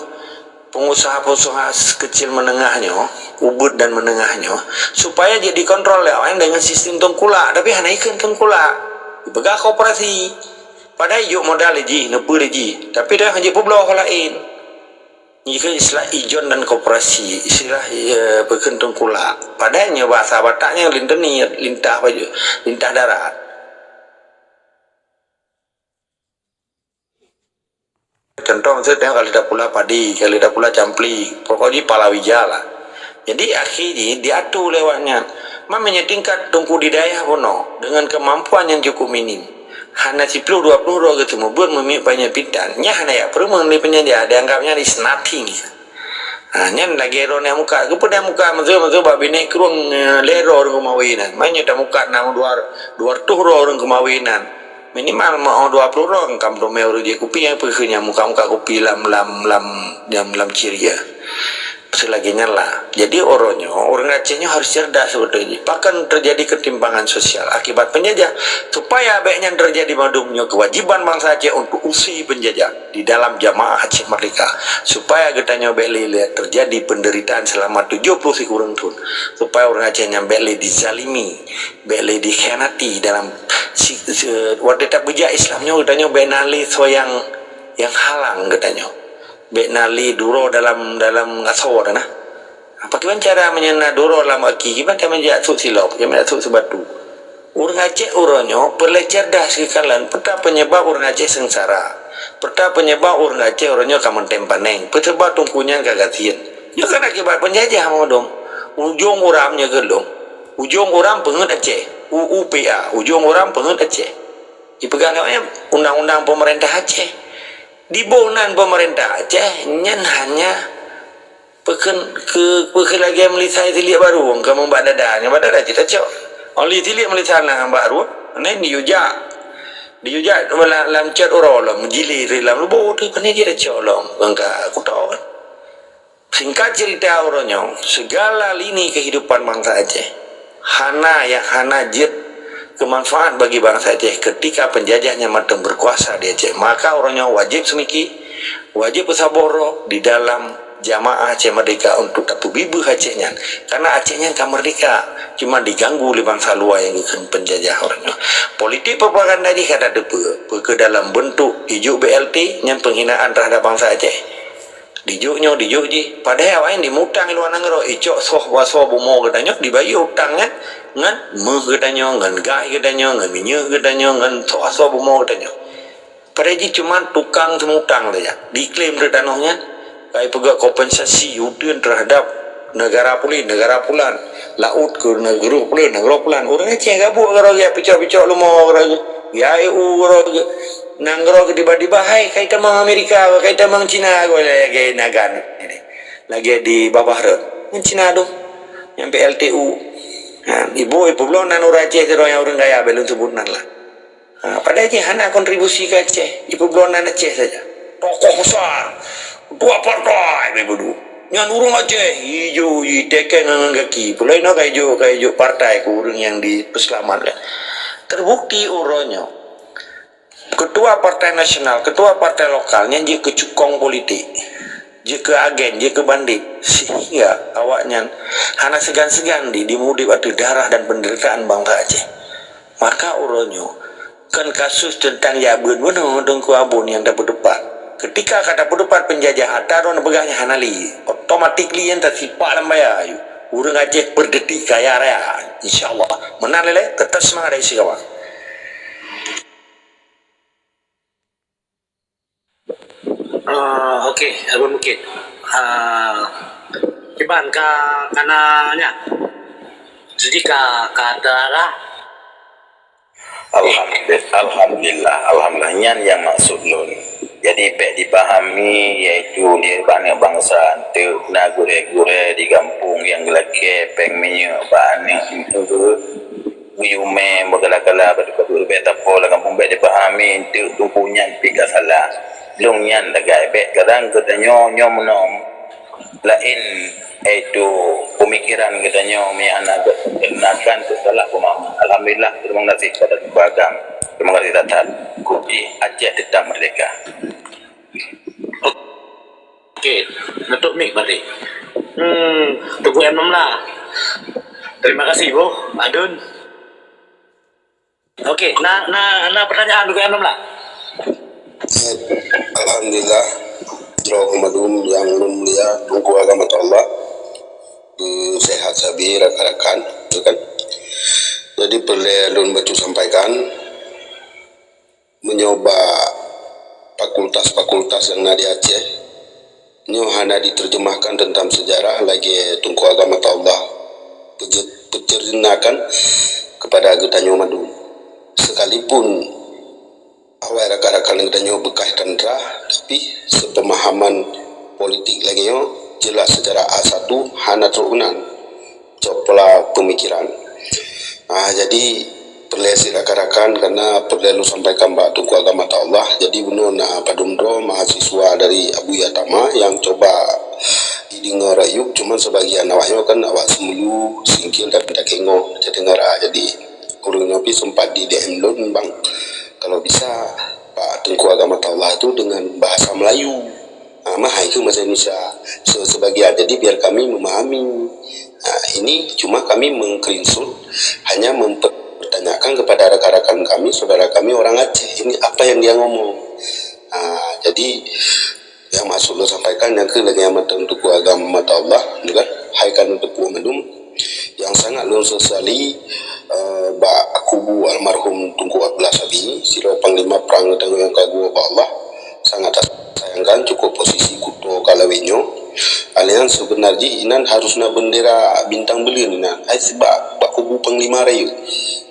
pengusaha-pengusaha kecil menengah nyoe, ubit dan menengah nyoe, supaya jadi kontrol lé awaknyan dengan sistem tengkulak, tapi hana ikheun tengkulak. Dipeugah koperasi. Padahai ijok modal lé jih, neupeu lé jih, tapi dah hana jipubloe laén. Nyan istilah ijon dan koperasi, istilah, eh, peukheun tengkulak. Padahai nyoe bahasa Batak nyan linteniet, lintah baju, lintah darat. Contoh, misalnya tengok kali dah pula padi, kali dah pula campli, pokok jih palawija lah. Jadi akhé jih diatur lé awaknyan. Meunyoe tingkat teungku di dayah bunoe dengan kemampuan yang cukup minim, hana siploh dua ploh droe geuteumeubuet meumik panyang pintan, nyan hana jak peureumeun lé peunjajah, dianggap nyan is nothing. Ha, nyan lagée droe nyang mukat. Keupeue nyang mukat? Meuseu-meuseu bak binéh krueng, eh, lhée droe ureuëng keumawinan. Meunyoe tamukat na dua, dua reutôh droe ureuëng keumawinan. Minimal meu'oh dua ploh droe, ka meuteumé ureuëng jikupi nyang peukheun nyang mukat-mukat kupi lam, lam, lam, lam, lam ciria. Seulagée nyan lah. Jadi uroe nyoe, ureuëng Aceh nyoe harus cerdas sebetulnya. Bahkan terjadi ketimpangan sosial akibat penjajah. Supaya bék nyan terjadi mandum nyoe, kewajiban bansa Aceh untuk usir penjajah di dalam jamaah Aceh Merdeka, supaya geutanyoe bék lé, lé terjadi penderitaan selama tujuh puluh sikureueng thon, supaya ureuëng Aceh nyan bék lé dizalimi, bék lé dikhianati dalam si, si, watée tapeujak Islam nyoe, geutanyoe bék na lé soe nyang, nyang halang geutanyoe, bék na lé duroe dalam, dalam asoe na. Pakriban cara meunyoe na duroe lam aki, kiban teuma jak sôk silop, kiban jak sôk sibatu. Ureuëng Aceh uroe nyoe peureulée cerdas geukalon peue penyebab ureuëng Aceh seungsara. Peue penyebab ureuëng Aceh uroe nyoe ka meutem paneng. Peue sebab teungku nyan ka gasien. Nyoe kan akibat penjajah mandum. Ujong uram nyoe geulong. Ujong uram peungeuet Aceh. U U P A. Ujong uram peungeuet Aceh. Dipeugah lé awaknyan undang-undang pemerintah Aceh. Di boh nan pemerintah Aceh nyan hanya peukheun keu, peukheun lagée meulisai siliek barô, ka meubak dada, nyan bak dada cit tacok. Oli siliek meulisai lam bak rueh, nyan diujak. Diujak lam, lam cot uroe lom, jili lam lubô tu, pane cit tacok lom, kon ka kuto kan. Singkat cerita uroe nyoe, segala lini kehidupan bansa Aceh hana nyang hana jeuet keumanfaat bagi bansa Aceh ketika penjajah nyang mantong berkuasa di Aceh. Maka uroe nyoe wajéb seumiki, wajéb peusaboh droe di dalam jamaah Aceh Merdeka untuk tapeubibeuh Aceh nyan. Karena Aceh nyan ka merdeka, cuma diganggu lé bansa luwa nyang geukheun penjajah uroe nyoe. Politik propaganda jih ka tateupeue, peu keu dalam bentuk ijok B L T nyan penghinaan terhadap bansa Aceh. Dijok nyoe, dijok jih. Padahai awaknyan dimutang i luwa nanggroe, icok soh basoe bumoe geutanyoe, dibayeue utang nyan ngon méuh geutanyoe, ngon gai geutanyoe, ngon minyeuk geutanyoe, ngon soh basoe bumoe geutanyoe. Padahai jih cuma tukang seumutang saja. Diklaim di tanoh nyan, ka ipeugah kompensasi uteuen terhadap negara pulan, negara pulan, laôt keu nanggroe pulan, nanggroe pulan. Ureuëng Aceh gabuk keudroe geuh, picok-picok leumo keudroe geuh, ya E U keudroe geuh. Nanggroe tiba-tiba, hai, kai tamong Amerika, kai tamong Cina, lagée nagan. Lagée di Babah Rot. Ngon Cina tu. Nyang P L T U. Ha, ibu, ibu belom nan ureuëng Aceh sidroe nyang ureuëng kaya, bék lôn sebut nan lah. Ha, padahai jih hana kontribusi keu Aceh. Ibu belom nan Aceh saja. Tokoh besar. Ketua partai, bék beudôh. Nyan ureuëng Aceh, ijo, itekeng ngon gaki. Pulai na ka ijo, ka ijo partai keu ureuëng nyang dipeuseulamat kan. Terbukti uroe nyoe. Ketua partai nasional, ketua partai lokal nyan jeuet keu cukong politik, jeuet keu agen, jeuet keu bandit, sehingga awaknyan hana seugan-seugan di, dimudeb ateueh darah dan penderitaan bansa Aceh. Maka uroe nyoe, kon kasus teuntang jak beuet bunoe Teungku Abon nyang tapeuteupat. Ketika ka tapeuteupat penjajah, ata droe neupeugah nyan hana lé, automatically nyan tasipak lam baya. Ureuëng Aceh peudetik kaya raya, insya Allah. Meunan lé, teutap seumangat dari sikawan. Ah, okey, Abang Bukit. Ah, kiban ka, kana nya. Jadi ka, ka teuarah. Alhamdulillah, alhamdulillah, alhamdulillah. Nyan nyang maksud lôn. Jadi bék dipahami, yaitu di aneuk bansa, enteuk na gurée-gurée di gampông nyang geulakée péng minyeuk bak aneuk enteuk. Geuyue mé meugala-gala bak teupeu ribée tapo lam gampông bék dipahami, enteuk teungku nyan pih ka salah. Lôn nyan lagée bék kadang geutanyoe nyoe meunoe. laén, yaitu pemikiran geutanyoe meuhana gét, geunakan keu salah pemahaman. Alhamdulillah, terima kasih kepada Teungku Agam. Terima kasih that-that. Kupi Aceh tetap merdeka. Oke, nutup mic berarti. Hmm, Teungku M enam belas. Terima kasih, Boh. Adun. Oke, na, na, na pertanyaan Teungku M enam belas. Alhamdulillah, droe mandum nyang lôn mulia, Teungku Agam Attaullah, eh, sehat sabe rakan-rakan, ya kan? Jadi, peureulée lôn bacut sampaikan, meunyoe bak fakultas-fakultas nyang na di Aceh, nyoe hana diterjemahkan teuntang seujarah lagée Teungku Agam Attaullah peuce-, peuceuritakan kepada geutanyoe mandum. Sekalipun awai rakan-rakan geutanyoe beukah tantra, tapi seupeumahaman politik lagée nyoe jeulaih seujarah A satu hana trok keunan. Cok pola peumikiran. Ah, jadi, peureulée sit rakan-rakan, karena peureulée lôn sampaikan bak Teungku Agam Attaullah. Jadi, bunoe na padum droe mahasiswa dari Abuya Tama nyang cuba jideungoe rakyueb, cuman sebagian awaknyoe kan awak Seumulu, Singkil dan Takengoh, Jatinangara. Jadi, ureuëng nyoe pih sempat di-D M lôn, "Bang, kalau bisa, Pak Teungku Agam Attaullah tu dengan bahasa Melayu." Ah, meuhai keu bahasa Indonesia. So, sebagian, jadi biar kami memahami. Ah, ini cuma kami meng-screenshot, hanya mempertanyakan kepada rakan-rakan kami, saudara kami orang Aceh, ini apa yang dia ngomong. Ah, jadi, yang maksud lôn sampaikan, nyang keu lagée nyang mantong Teungku Agam Attaullah, kan? Hai kan untuk mandum. Nyang sangat lôn sesali, eh, bak kubu almarhum Teungku Abdullah Sabi, sidroe panglima prang geutanyoe nyang ka geuwoe bak Allah, sangat tasayangkan cukup posisi kuto ka lawét nyoe. Alian seubeuna jih inan harus na bendera bintang buleuen inan, ai sibak bak kubu panglima rayeuk.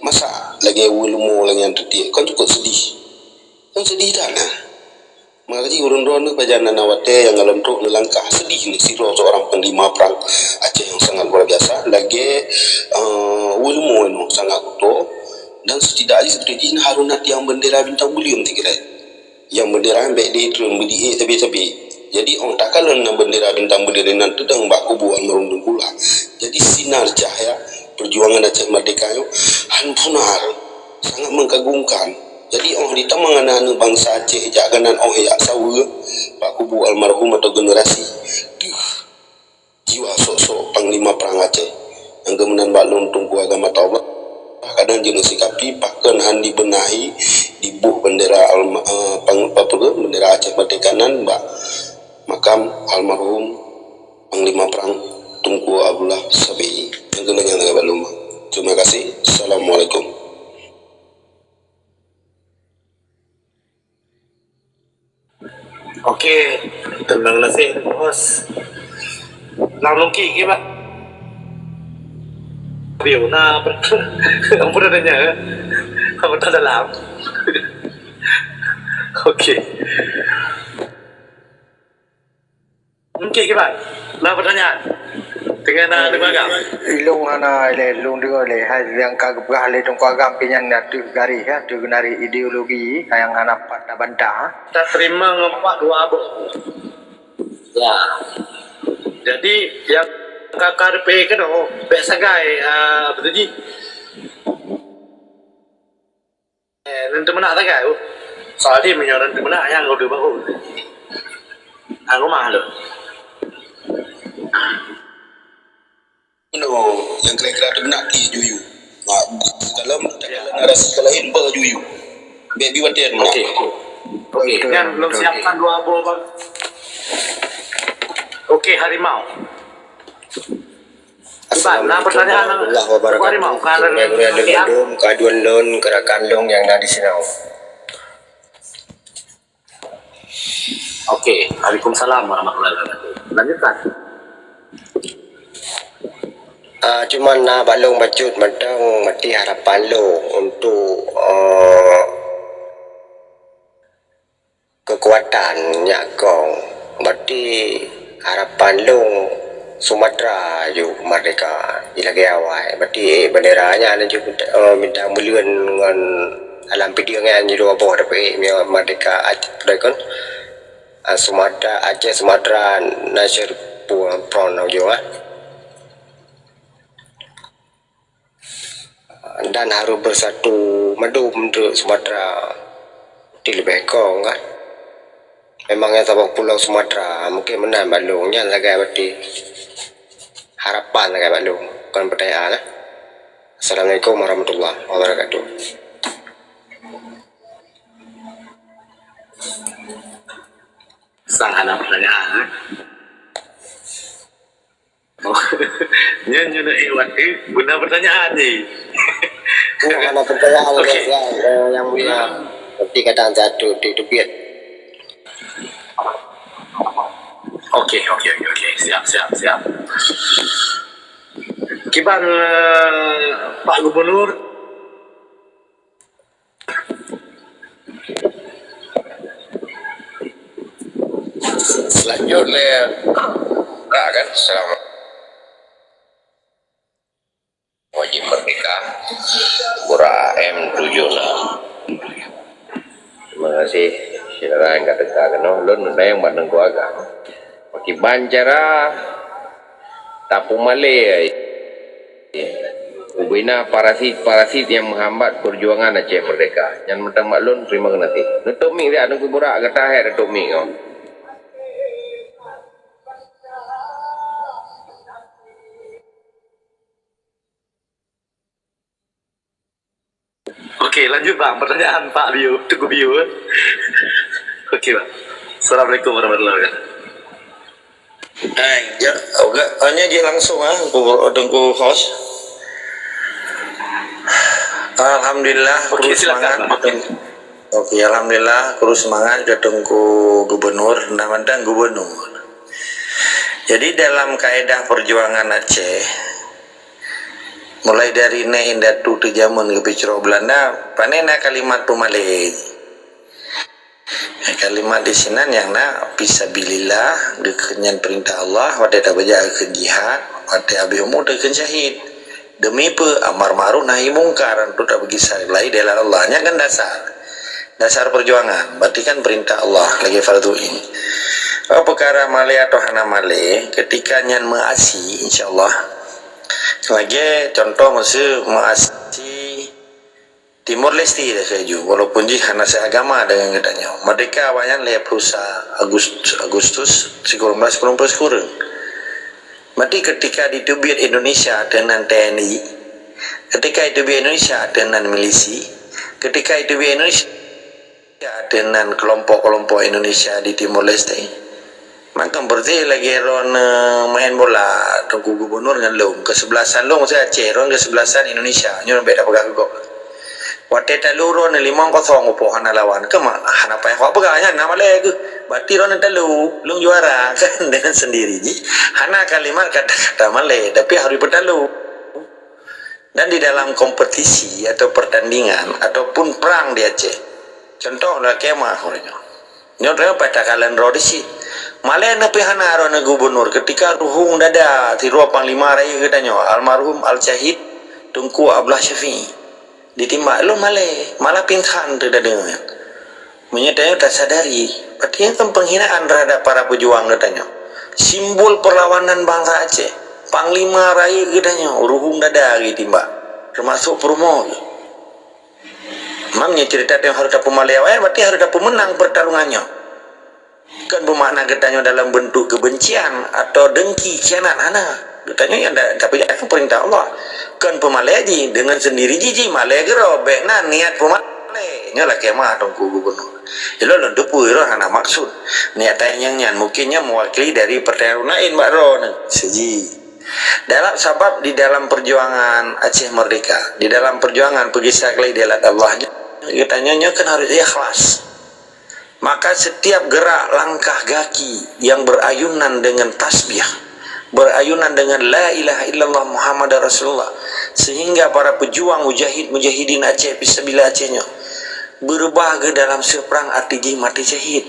Masa lagée weueh leumo lagée nyan teutiek, kan cukup sedih. Kan sedih that na. Maka jih ureuëng droeneuh pajan na watée nyang galom trok neulangkah sedih ni sidroe seorang panglima prang Aceh yang sangat luar biasa lagée, eh, weueh leumo nyoe sangat kuto dan setidak jih seperti jih haruna tiang bendera bintang buleuen tikirée. Yang bendera bék di treun beudiek sabe-sabe. Jadi, oh, takalon na bendera bintang buleuen nan teudong bak kubu almarhum Teungku lah. Jadi, sinar cahya perjuangan Aceh Merdeka nyoe han punar, sangat mengkagumkan. Jadi, oh, ditamong aneuk-aneuk bansa Aceh jak ganan oh jak saweue bak kubu almarhum atau generasi. Deuh, jiwa sok-sok panglima prang Aceh. Nyang geuh meunan bak lôn Teungku Agam Attaullah, kadang jeuet neusikapi pakon han dibeunahi diboh bendera alma-, eh, pang-, apa tu, bendera Aceh Merdeka nan bak makam almarhum panglima prang Teungku Abdullah Sabi. Nyang keunan nyang lagée bak lôn. Terima kasih. Assalamualaikum. Oke, terima kasih, Bos. Lam lungki ke, Pak? Aduh, nah, ampun adanya, ya. Ampun dalam. Oke. Mungkin kiban. Na pertanyaan? Dengan, ah, lembaga. Ilung hana ilée, lung deungoe lé. Hai yang ka geupeugah lé Teungku Agam pih nyan na teuh garéh, ya, teuh geunaréh ideologi nyang hana pat tabantah. Tak terima ngempak dua abah. Ya. Jadi yang ka ka depe keunoe, bek sagai, ah, betul ji. Eh, nan teumeunak sagai, oh. Soal di meunyoe nan teumeunak nyang geude bahu. Hang rumah lôn. Inoe, nyang kira-kira teumeunak ti juyu. Mak, dalam, dalam narasi ka lain ba juyu. Bek bi watée meunak. Oke, oke. Oke, nyan lôn siapkan dua boh, Bang. Oke, harimau. Assalamualaikum warahmatullahi wabarakatuh. Gurée-gurée lôn mandum, kaduan lôn, keurakan lôn nyang na disinoe. Oke, waalaikumsalam warahmatullahi wabarakatuh. Lanjutkan. Ah, cuman na bak lôn bacut mantong, meuti harapan lôn untuk, eh, keukuatan nyak kong. Berarti harapan lôn Sumatera ju merdeka ji lagée awai. Berarti, eh, bendera nyan ju, eh, bintang buleuen ngon alam pideung nyan ju dua boh, tapi, eh, merdeka Aceh, kon? Ah, Sumatera, Aceh, Sumatera, Nasir Pron ujong, eh. Dan harus bersatu mandum untuk Sumatera. Ti leubeh kong kan. Memang nyang saboh pulo Sumatera, mungkin meunan bak lôn, nyan sagai berarti harapan sagai bak lôn, kon peutanyaan, eh. Assalamualaikum warahmatullahi wabarakatuh. Sang hana peutanyaan, eh. Nyan, nyan, eh, wat, eh, beuna peutanyaan ni. Oh, hana peutanyaan. Okey. Biasa, eh, yang mulia. Tapi kadang satu tu teubiet. Okey, okey, okey, okey. Siap, siap, siap. Kiban, eh, Pak Gubernur? Selanjutnya, nah, kan, selamat. Wajib Merdeka, Gura M tujuh enam. Terima kasih, syedara nyang ka teuka keunoe. Lôn neutanyong bak Teungku Agam. Pakiban cara tapeumalée ubena parasit-parasit nyang meuhambat peujuangan Aceh Merdeka. Nyan mantong bak lôn, terima kasih. Nutup mik siat, Teungku Burak, gata hai nutup mik nyoe. Okey, lanjut, Bang. Pertanyaan Pak Bio, Teungku Bio. Okey, Bang. Assalamualaikum warahmatullahi wabarakatuh. Hai, ya, oke, hanya je langsung, ah, Teungku, Teungku host. Alhamdulillah, okey, terus silakan, semangat. Bang. Okey, alhamdulillah, terus semangat ke Teungku Gubernur, dan mantan Gubernur. Jadi, dalam kaedah perjuangan Aceh, mulai dari neh indatu teujameun geupeucrok Belanda, pane na kalimat peumalée. Kalimat di sinan nyang na fisabilillah, geukheun nyan peurintah Allah, watée tabeujak geukheun jihad, watée habéh umu geukheun syahid. Demi peue? Amar ma'ruf nahi mungkar, untuk tabeugisa keulayi dalam Allah. Nyan kan dasar. Dasar perjuangan, berarti kan perintah Allah lagée fardhu ain. Oh, peukara malée atau hana malée, ketika nyan meuasi, insya Allah. Lagée contoh, meuseu meuasi Timor Leste dah setuju, walaupun jih hana seagama dengan geutanyoe. Merdeka awaknyan lhée ploh sa Agust-, Agustus sikureueng blaih sikureueng ploh sikureueng. Berarti ketika diteubiet Indonesia ateueh nan T N I, ketika diteubiet Indonesia ateueh nan milisi, ketika diteubiet Indonesia ateueh nan kelompok-kelompok Indonesia di Timor Leste, maka berarti lagée droeneuh main bola, Teungku Gubernur ngon lôn. Keusebelasan lôn, maksudnya Aceh, droeneuh keusebelasan Indonesia. Nyoe bék tapeugah keu gob. Watée talu droeneuh limong kosong, upo hana lawan. Keuma hana payah kupeugah nyan, na malée keuh. Berarti droeneuh talu, lôn juara, kan, dengan sendiri jih. Hana kalimat kata-kata malée, tapi harus beutalu. Dan di dalam kompetisi atau pertandingan ataupun perang di Aceh, contoh lah kemah uroe nyoe. Nyoe droeneuh paih takalon droe di sit. Malée neupih hana droeneuh gubernur ketika ruhueng dada sidroe panglima rayeuk geutanyoe, almarhum Al-Syahid Teungku Abdullah Syafi'i. Ditimbak lom malée, malah pingsan teuh tadeungoe. Meunyoe tanyoe tasadari, berarti nyan kan penghinaan terhadap para pejuang geutanyoe. Simbol perlawanan bangsa Aceh, panglima rayeuk geutanyoe, ruhueng dada geutimbak, termasuk peurumoh geuh. Mam nyoe cerita tanyoe harôh tapeumalée awai, berarti harôh tapeumeunang pertarungan nyoe. Kon beumakna geutanyoe dalam bentuk kebencian atau dengki, khianat, hana. Geutanyoe nyang da-, tapi nyan perintah Allah. Kon peumalée jih, dengan sendiri jih, jih malée keudroe, bék na niat peumalée. Nyoe lakée meu'ah Teungku Gubernur. Ilôn lôn teupeue droe hana maksud. Niat tanyoe nyan mungkin nyan mewakili dari partai laén bak droeneuh. Siji. Dalam, sabab di dalam perjuangan Aceh Merdeka, di dalam perjuangan peugisa keulayi dalam Allah, geutanyoe nyoe kan harôh ikhlas. Maka setiap gerak langkah gaki yang berayunan dengan tasbih, berayunan dengan la ilaha illallah Muhammadar Rasulullah, sehingga para pejuang mujahid-mujahidin Aceh fisabilillah Aceh nyoe beurubah geuh dalam seuprang, arti jih maté syahid.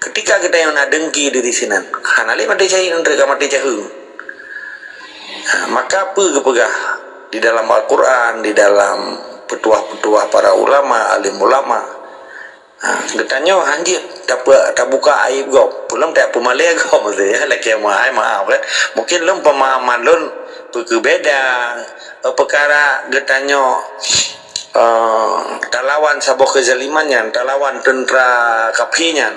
Ketika geutanyoe na dengki diri sinan, hana lé maté syahid, nyan ka maté caheueng. Ha, maka peue geupeugah di dalam Al-Quran, di dalam peutuah-peutuah para ulama, alim ulama, Ha, geutanyoe hanjeuet tape-, tabuka aib gob. Peulom tapeumalée gob maksud nyan, lakée meu'ah, maaf kan. Mungkin lom pemahaman lôn peue keu beda, eh, peukara geutanyoe, eh, talawan saboh keuzaliman nyan, talawan teuntra kafé nyan,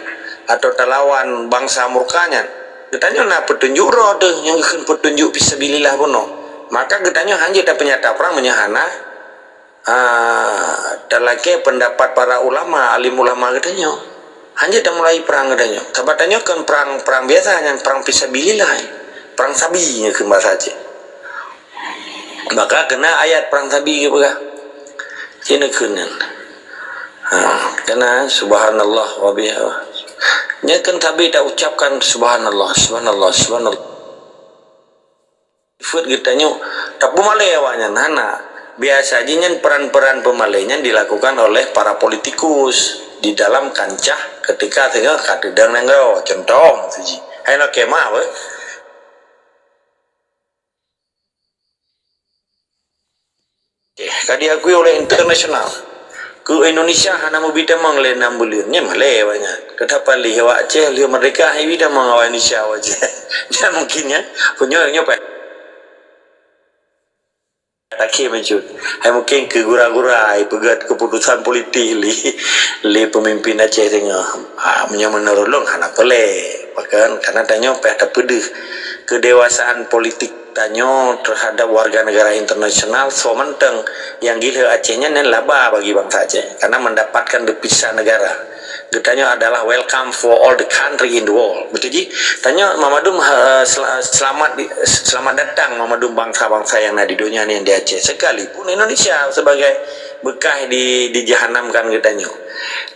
atau talawan bansa murka nyan. Geutanyoe na peutunjuk droe teuh nyang geukheun peutunjuk fisabilillah bunoe. Maka geutanyoe hanjeuet tapeunyata prang meunyoe hana ah, talakée peundapat para ulama, alim ulama geutanyoe. Hanjeuet tamulai prang geutanyoe. Sabab tanyoe kon prang, prang biasa, nyan prang fisabilillah, prang sabi nyoe keu basa Aceh. Maka keunan ayat prang sabi geupeugah. Ci neukheun nyan. Ha, keunan subhanallah wa biha-, nyan kon sabi taucapkan subhanallah, subhanallah, subhanallah. Feuet geutanyoe tapeumalée awaknyan, hana. Biasa jih nyan peran-peran peumalée nyan dilakukan oleh para politikus di dalam kancah ketika singoh ka teudong nanggroe. Contoh, siji. Hai nyoe kemah, beuh. Eh, ka diakui oleh internasional. Keu Indonesia hana mubi tamong lé nam buleuen, nyan malée awaknyan. Keu tapaléh awak Aceh lheueh merdeka, hai bi tamong awak Indonesia awak Aceh. Nyan mungkin nyan, punya nyoe pa-, akhé meucut. Hai mungkin keu gura-gura, hai peugét keputusan politik lé, lé pemimpin Aceh singoh. Ah, meunyoe meunurot lôn hana peureulée. Bahkan, karena tanyoe payah tapeudeuh kedewasaan politik tanyoe terhadap warga negara internasional soe mantong nyang gilheueh Aceh nyan, nyan laba bagi bansa Aceh karena mendapatkan devisa negara. Geutanyoe adalah welcome for all the country in the world. Beutôi jih? Tanyoe meumandum, eh, sel-, selamat di, selamat datang meumandum bansa-bansa nyang na di donya ni di Aceh. Sekalipun Indonesia sebagai bekas di, dijahanamkan geutanyoe.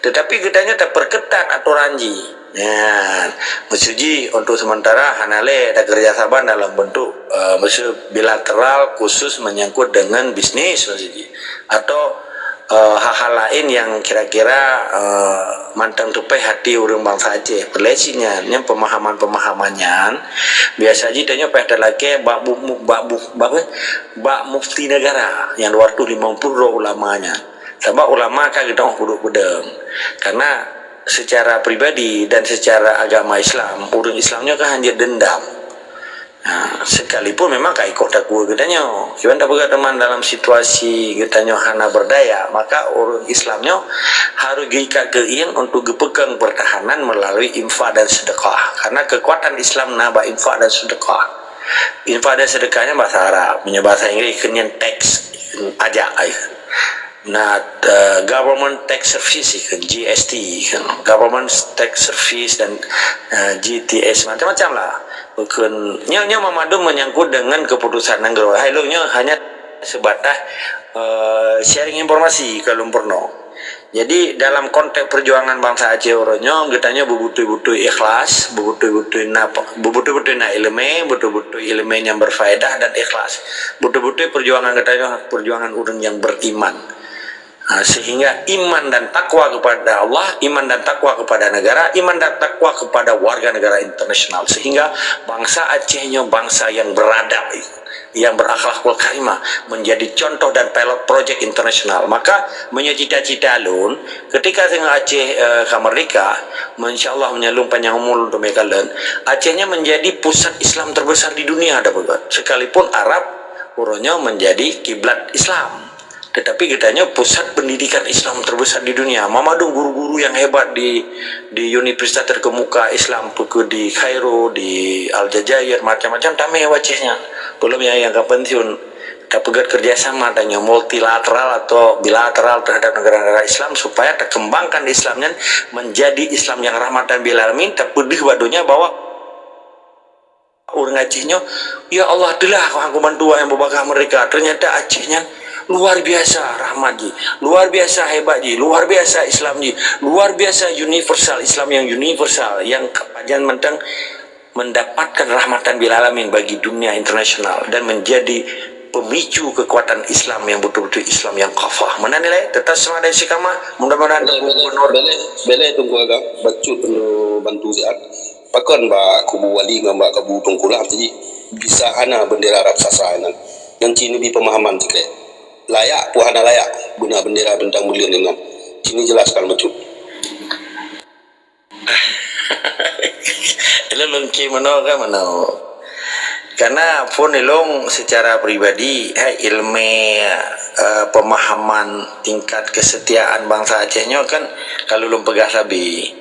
Tetapi geutanyoe tapeureuketat atoran jih. Nyan, maksud jih untuk sementara hana lé takeureuja saban dalam bentuk, eh, maksud bilateral khusus menyangkut dengan bisnis maksud jih. Atau, eh, hal-hal laén nyang kira-kira, eh, mantong teupéh hati ureuëng bansa Aceh. Peureulée cit nyan, nyan pemahaman-pemahaman nyan biasa jih tanyoe payah talakée bak bu-, mu-, bak bu-, bak apa? Bak mufti negara nyang dua ratus lima puluh droe ulama nyan. Sabab ulama ka geutanyoe peuduek peudong. Karena secara pribadi dan secara agama Islam, ureuëng Islam nyoe kan hana dendam. Ha, sekalipun memang ka ikot takue geutanyoe. Kiban tapeugah teuma dalam situasi geutanyoe hana berdaya, maka ureuëng Islam nyoe harus geuikat keuieng untuk geupeukong pertahanan melalui infak dan sedekah. Karena kekuatan Islam na bak infak dan sedekah. Infak dan sedekah nyan bahasa Arab, meunyoe bahasa Inggris kheun nyan tax, pajak ai. Na, eh, government tax service ikheun, G S T ikheun, government tax service dan, eh, G T S, macam-macam lah. Ikheun, nyoe, nyoe meumandum menyangkut dengan keputusan nanggroe. Hai lôn nyoe hanya sebatas, eh, sharing informasi keu lôn peurunoe. Jadi, dalam konteks perjuangan bansa Aceh uroe nyoe, geutanyoe beubeutôi-beutôi ikhlas, beubeutôi-beutôi na, beubeutôi-beutôi na iéleumé, beutôi-beutôi iéleumé nyang berfaedah dan ikhlas. Beutôi-beutôi perjuangan geutanyoe, perjuangan ureuëng nyang beriman. Ha, sehingga iman dan takwa kepada Allah, iman dan takwa kepada negara, iman dan takwa kepada warga negara internasional. Sehingga bansa Aceh nyoe bansa yang beradab, yang berakhlakul karimah, menjadi contoh dan pilot projek internasional. Maka, meunyoe cita-cita lôn, ketika singoh Aceh, eh, ka merdeka, insya Allah meunyoe lôn panyang umur lôn teumé kalon, Aceh nyan menjadi pusat Islam terbesar di dunia, dah begitu. Sekalipun Arab, uroe nyoe menjadi kiblat Islam. Tetapi geutanyoe pusat pendidikan Islam terbesar di dunia. Meumandum guru-guru yang hebat di, di universitas terkemuka Islam, peue keuh di Kairo, di Aljazair, macam-macam tamé u Aceh nyan. Peulom nyang, nyang ka pensiun, tapeugét kerjasama tanyoe multilateral atau bilateral terhadap negara-negara Islam supaya takembangkan Islam nyan menjadi Islam yang rahmatan bil alamin, tapeudeuh bak donya bahwa ureuëng Aceh nyoe, "Ya Allah, teulah kah Engkau bantu nyang beubagaih merdeka." Ternyata Aceh nyan luar biasa rahmat jih, luar biasa hebat jih, luar biasa Islam jih, luar biasa universal, Islam yang universal, yang pajan mantong mendapatkan rahmatan bil alamin bagi dunia internasional dan menjadi pemicu kekuatan Islam yang betul-betul Islam yang kafah. Meunan nilai, tetap semangat dan istiqamah. Mudah-mudahan Teungku Gubernur. Boleh, boleh Teungku Agam, bacut bantu siat. Pakon bak kubu wali ngon bak kubu teungku lah tadi bisa hana bendera raksasa nyan. Nyan ci neubi pemahaman sikét. Layak peue hana layak guna bendera bintang buleuen nyan. Ci neujelaskan bacut. Lôn cit meunoe kan meunoe. Karena phon ilôn secara pribadi, hai ilmu, eh, pemahaman tingkat kesetiaan bangsa Aceh nyoe kan, kalau lôn peugah sabe.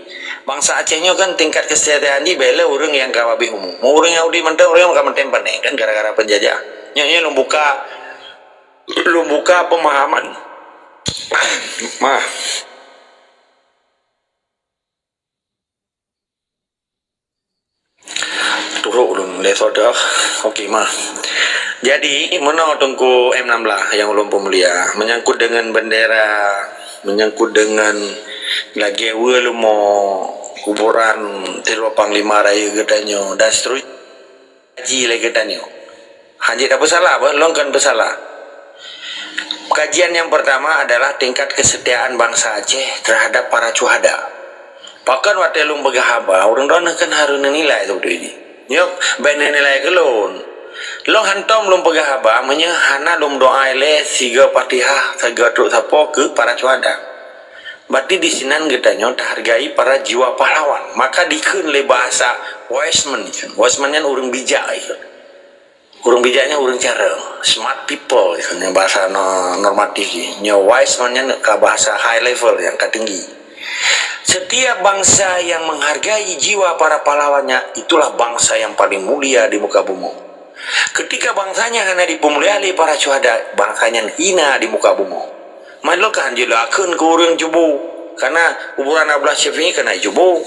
Bangsa Aceh nyoe kan tingkat kesetiaan jih bèk lé ureueng nyang ka habéh umu. Ureueng Yahudi mantong, ureueng nyang ka mantong pané kan gara-gara penjajah. Nyoe, nyoe lôn buka, lôn buka pemahaman. Mah. Turok ulôn lé soe dah. Okey, mah. Jadi, meunoe Teungku M enam belas nyang ulôn peumulia, menyangkut dengan bendera, menyangkut dengan lagèe weue leumo kuburan sidroe panglima rayeuk geutanyoe dan seterusnya. Kaji lé geutanyoe. Hanjeuet tapeusalah, bah, lôn kon peusalah. Kajian yang pertama adalah tingkat kesetiaan bangsa Aceh terhadap para syuhada. Pakon watèe lôn peugah haba, ureueng droeneuh kan harôh neunilai teubeutôi jih. Nyoe bèk neunilai keu lôn. Lôn hantom lôn peugah haba meunyoe hana lôn doa ilèe sigoe Fatihah, sigoe trok sapo keu para syuhada. Berarti di sinan geutanyoe tahargai para jiwa pahlawan. Maka dikheun lé bahasa wise man, wise man nyan ureueng bijak ikheun. Ureueng bijak nyan ureueng carông, smart people, nyan bahasa no-, normatif jih. Nyoe wise man nyan ka bahasa high level nyang ka tinggi. Setiap bangsa yang menghargai jiwa para pahlawannya, itulah bangsa yang paling mulia di muka bumoe. Ketika bangsanya hana dipeumulia lé para syuhada, bangsa nyan hina di muka bumoe. Man lôn ka hanjeuet lôn akheun keu ureueng cubo, karena kuburan Abdullah Syafi'i keunan cubo.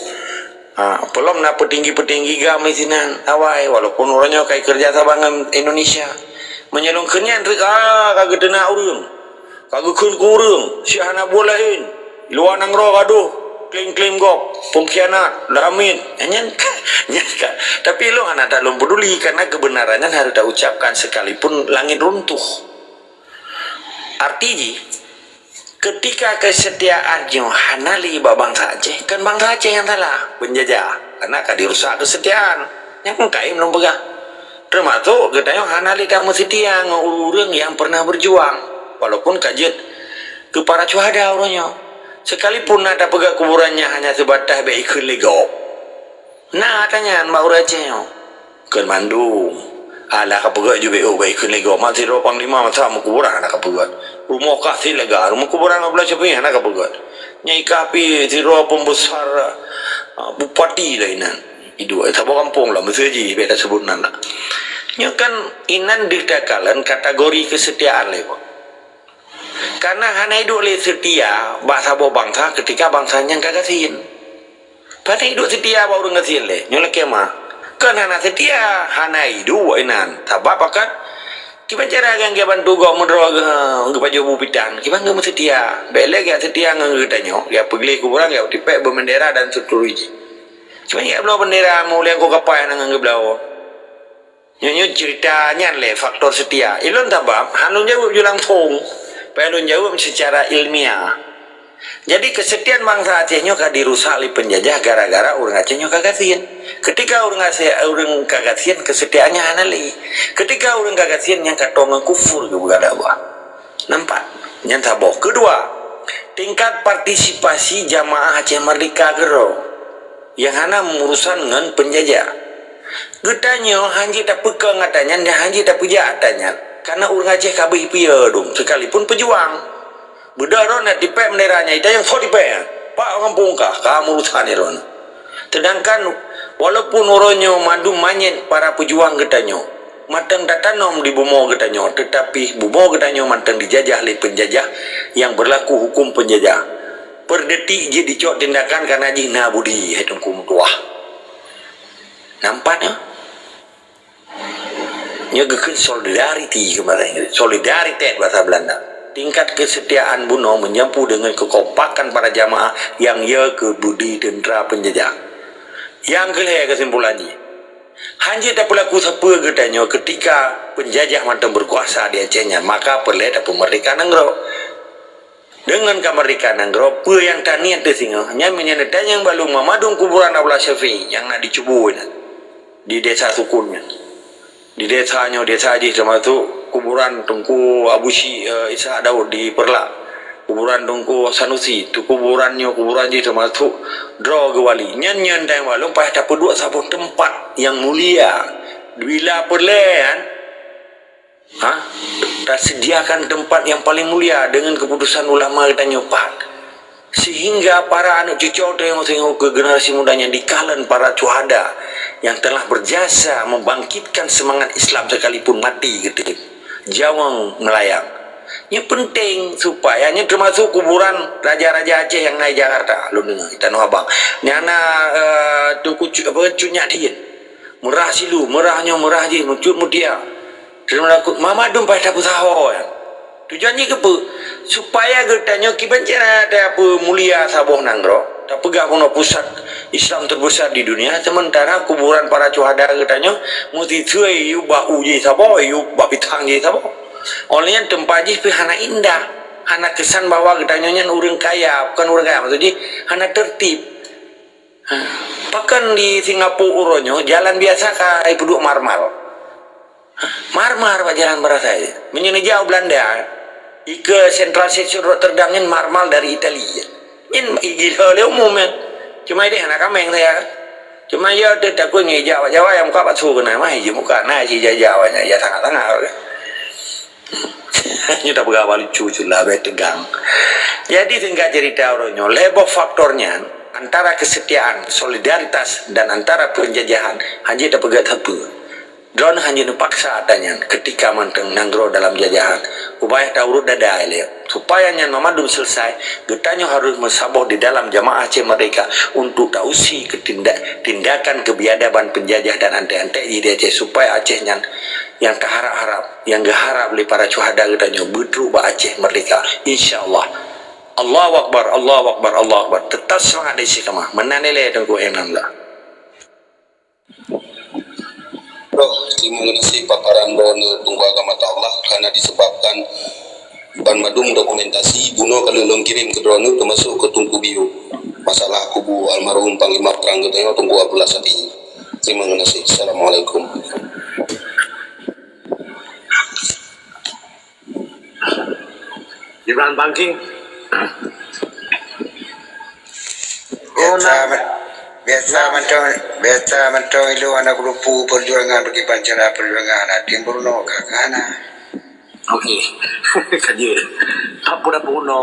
Ha, peulom na peutinggi-peutinggi GAM di sinan awai, walaupun uroe nyoe ka ikeureuja saban ngon Indonesia. Meunyoe lôn kheun nyan treuk, ah, ka geuteunak ureueng. Ka geukheun keu ureueng, si hana buet laén. Luwa nanggroe gadoh, klaim-klaim gob, pengkhianat, lamit. Nyan, nyan ka. Tapi lôn hana that lôn peduli, karena kebenaran nyan harus taucapkan sekalipun langit runtuh. Arti jih, ketika kesetiaan nyoe hana lé bak bangsa Aceh, kan bangsa Aceh nyang salah, penjajah. Karena ka dirusak kesetiaan. Nyang kayém lôn peugah. Termasuk geutanyoe hana lé tameuseutia ngon ureueng nyang pernah berjuang, walaupun ka jeuet keu para syuhada uroe nyoe. Sekalipun na tapeugah kuburan nyan hanya seubatas bèk ikheun lé gob. Na ata nyan bak ureueng Aceh nyoe. Kheun mandum. Alah ka peugah ju bèk, oh, bèk ikheun lé gob. Mat sidroe panglima masa meukuburan hana ka peugah. Rumoh kah sit lega, rumoh kuburan Abdullah Syafi'i hana ka peugah. Nyan i kah pih sidroe pembesar, ah, bupati lah inan. Iduek, eh, saboh gampông lah, meuseuti jih bèk taseubut nan lah. Nyoe kan inan deuh takalon kategori kesetiaan lé, Pak. Karena hana iduek lé seutia bak saboh bangsa ketika bangsa nyan ka gasien. Pane iduek seutia bak ureueng gasien lé, nyoe lakèe mah. Kon hana seutia, hana iduek inan. Sabab pakon? Kiban cara geuh bantu gob meudroe geuh, geupajoh bu pitan, kiban geuh meuseutia. Bèk lé geuh seutia ngon geutanyoe, geuh peugleh kuburan, geuh tipék beubendera dan seuterusnya. Kiban geuh bloe bendera, meuliang keu kapai hana ngon geubloe. Nyoe, nyoe cerita nyan lé faktor seutia. Ilôn sabab han lôn jaweueb ju langsong. Pai lôn jaweueb secara ilmiah. Jadi, kesetiaan bangsa Aceh nyoe ka dirusak lé penjajah gara-gara ureueng Aceh nyoe ka gasien. Ketika ureueng Aceh, ureueng ka gasien, kesetiaannya hana lé. Ketika ureueng ka gasien, nyan ka toe ngon kufur keupada Allah. Nampak? Nyan saboh. Kedua, tingkat partisipasi jamaah Aceh Merdeka keudroe nyang hana meurusan ngon penjajah. Geutanyoe hanjeuet tapeukong ata nyan dan hanjeuet tapeujak ata nyan, karena ureueng Aceh ka beuh piye dong, sekalipun peujuang. Beudôh droe na tipék bendera nyan, ita nyang soe tipék nyan? Pak gampông kah, ka meurusan droe. Sedangkan walaupun uroe nyoe mandum manyét para peujuang geutanyoe mantong tatanom di bumoe geutanyoe, teutapi bumoe geutanyoe mantong dijajah lé penjajah nyang berlaku hukum penjajah. Per detik jeuet jicok tindakan karena jih na budi, hai Teungku meutuah. Nampak nyoe? Nyoe geukheun solidariti keumarin, solidaritét bahasa Belanda. Tingkat kesetiaan bunoe menyampu dengan kekompakan para jamaah nyang yö keu budi teuntera penjajah. Nyang keu lhèe kesimpulan jih, hanjeuet tapeulaku sapeue geutanyoe ketika penjajah mantong berkuasa di Aceh nyan, maka peureulèe tapeumerdeka nanggroe. Deungon ka merdeka nanggroe, peue nyang taniet teuh singoh, nyan meunyoe neutanyong bak lôn, mandum kuburan Abdullah Syafi'i nyang na dicubo nyan di desa Sukun nyan. Di desa nyoe, desa jih teumasok kuburan Teungku Abu Syik, eh, Ishak Daud di Peureulak. Kuburan Teungku Sanusi, tu kuburan nyoe, kuburan jih teumasuk droe geuwali. Nyan, nyan dan walong payah tapeuduek saboh teumpat nyang mulia. Bila peureulée, ha? Taseudiakan teumpat nyang paleng mulia deungon keuputosan ulama geutanyoe pat. Sehingga para aneuk cucoe teuh nyang singoh keu generasi muda nyan dikalon para syuhada nyang telah berjasa membangkitkan semangat Islam sekalipun mati geuteuk. Jaweueng meulayang. Nyoe penting supaya nyoe teumasuk kuburan raja-raja Aceh nyang na di Jakarta. Lôn deungoe, di Tanah Abang. Nyang na, eh, Teungku Cu-, apa, Cut Nyak Dhien. Meurah silu, meurah nyoe, meurah jih, Cut Mutia. Terus meulakut, Mama dum payah tapeusaho nyan. Tujuan jih keupeue? Supaya geutanyoe kiban cara tapeumulia saboh nanggroe, tapeugah bunoe pusat Islam terbesar di dunia, sementara kuburan para syuhada geutanyoe meusiseue yub bak u jih saboh, yub bak pitang jih saboh. Oleh nyan teumpat jih pih hana indah, hana kesan bahwa geutanyoe nyan ureuëng kaya, bukan ureuëng kaya, maksud jih hana tertib. Pakon di Singapura uroe nyoe jalan biasa ka ipeuduek marmal. Marmal bak jalan barasai. Meunyoe neujak u Belanda, ikeue Central Station Rotterdam nyan marmal dari Itali. Nyan gila lé umum nyan. Cuma ideh hana kaméng saya. Cuma ya teuh takut nyoe ijak bak Jawa nyang muka bakso keunan mah, ijak muka na si jaja awaknyan ya sangat-sangat. Nyoe tapeugah haba lucu cit lah, bèk teugang. Jadi singkat cerita uroe nyoe, lhèe boh faktor nyan, antara kesetiaan, solidaritas, dan antara penjajahan, hanjeuet tapeugah sapeue. Droeneuh hanjeuet neupaksa ata nyan ketika mantong nanggroe dalam jajahan. Ubaya taurot dada ilèe. Supaya nyan mandum selesai, geutanyoe harôh meusaboh di dalam jamaah Aceh Merdeka untuk tausi keu tinda-, tindakan kebiadaban penjajah dan antek-antek jih di Aceh, supaya Aceh nyan nyang taharap-harap, nyang geuharap lé para syuhada geutanyoe beutrok bak Aceh Merdeka. Insya Allah. Allahu Akbar, Allahu Akbar, Allahu Akbar. Tetap semangat dan istiqamah. Meunan ilèe Teungku M enam belas. Roh, terima kasih paparan droeneuh Teungku Agama Ta'ala karena disebabkan ban mandum dokumentasi bunoe ka lheueh lôn kirém keu droeneuh, termasuk keu Teungku Biu. Masalah kubu almarhum Panglima Perang geutanyoe Teungku Abdullah Sadi. Terima kasih. Assalamualaikum. Ibrahim Bangking. Biasa, man-, biasa mantong, biasa mantong ilôn hana kulupu perjuangan bagi pancara perjuangan hati Bruno kakana. Okey. Kaje. Tak pun apa guna,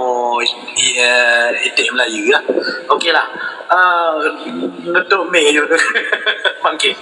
ya, itik Melayu lah. Okey lah. Ah, nutup meh je. Bangking.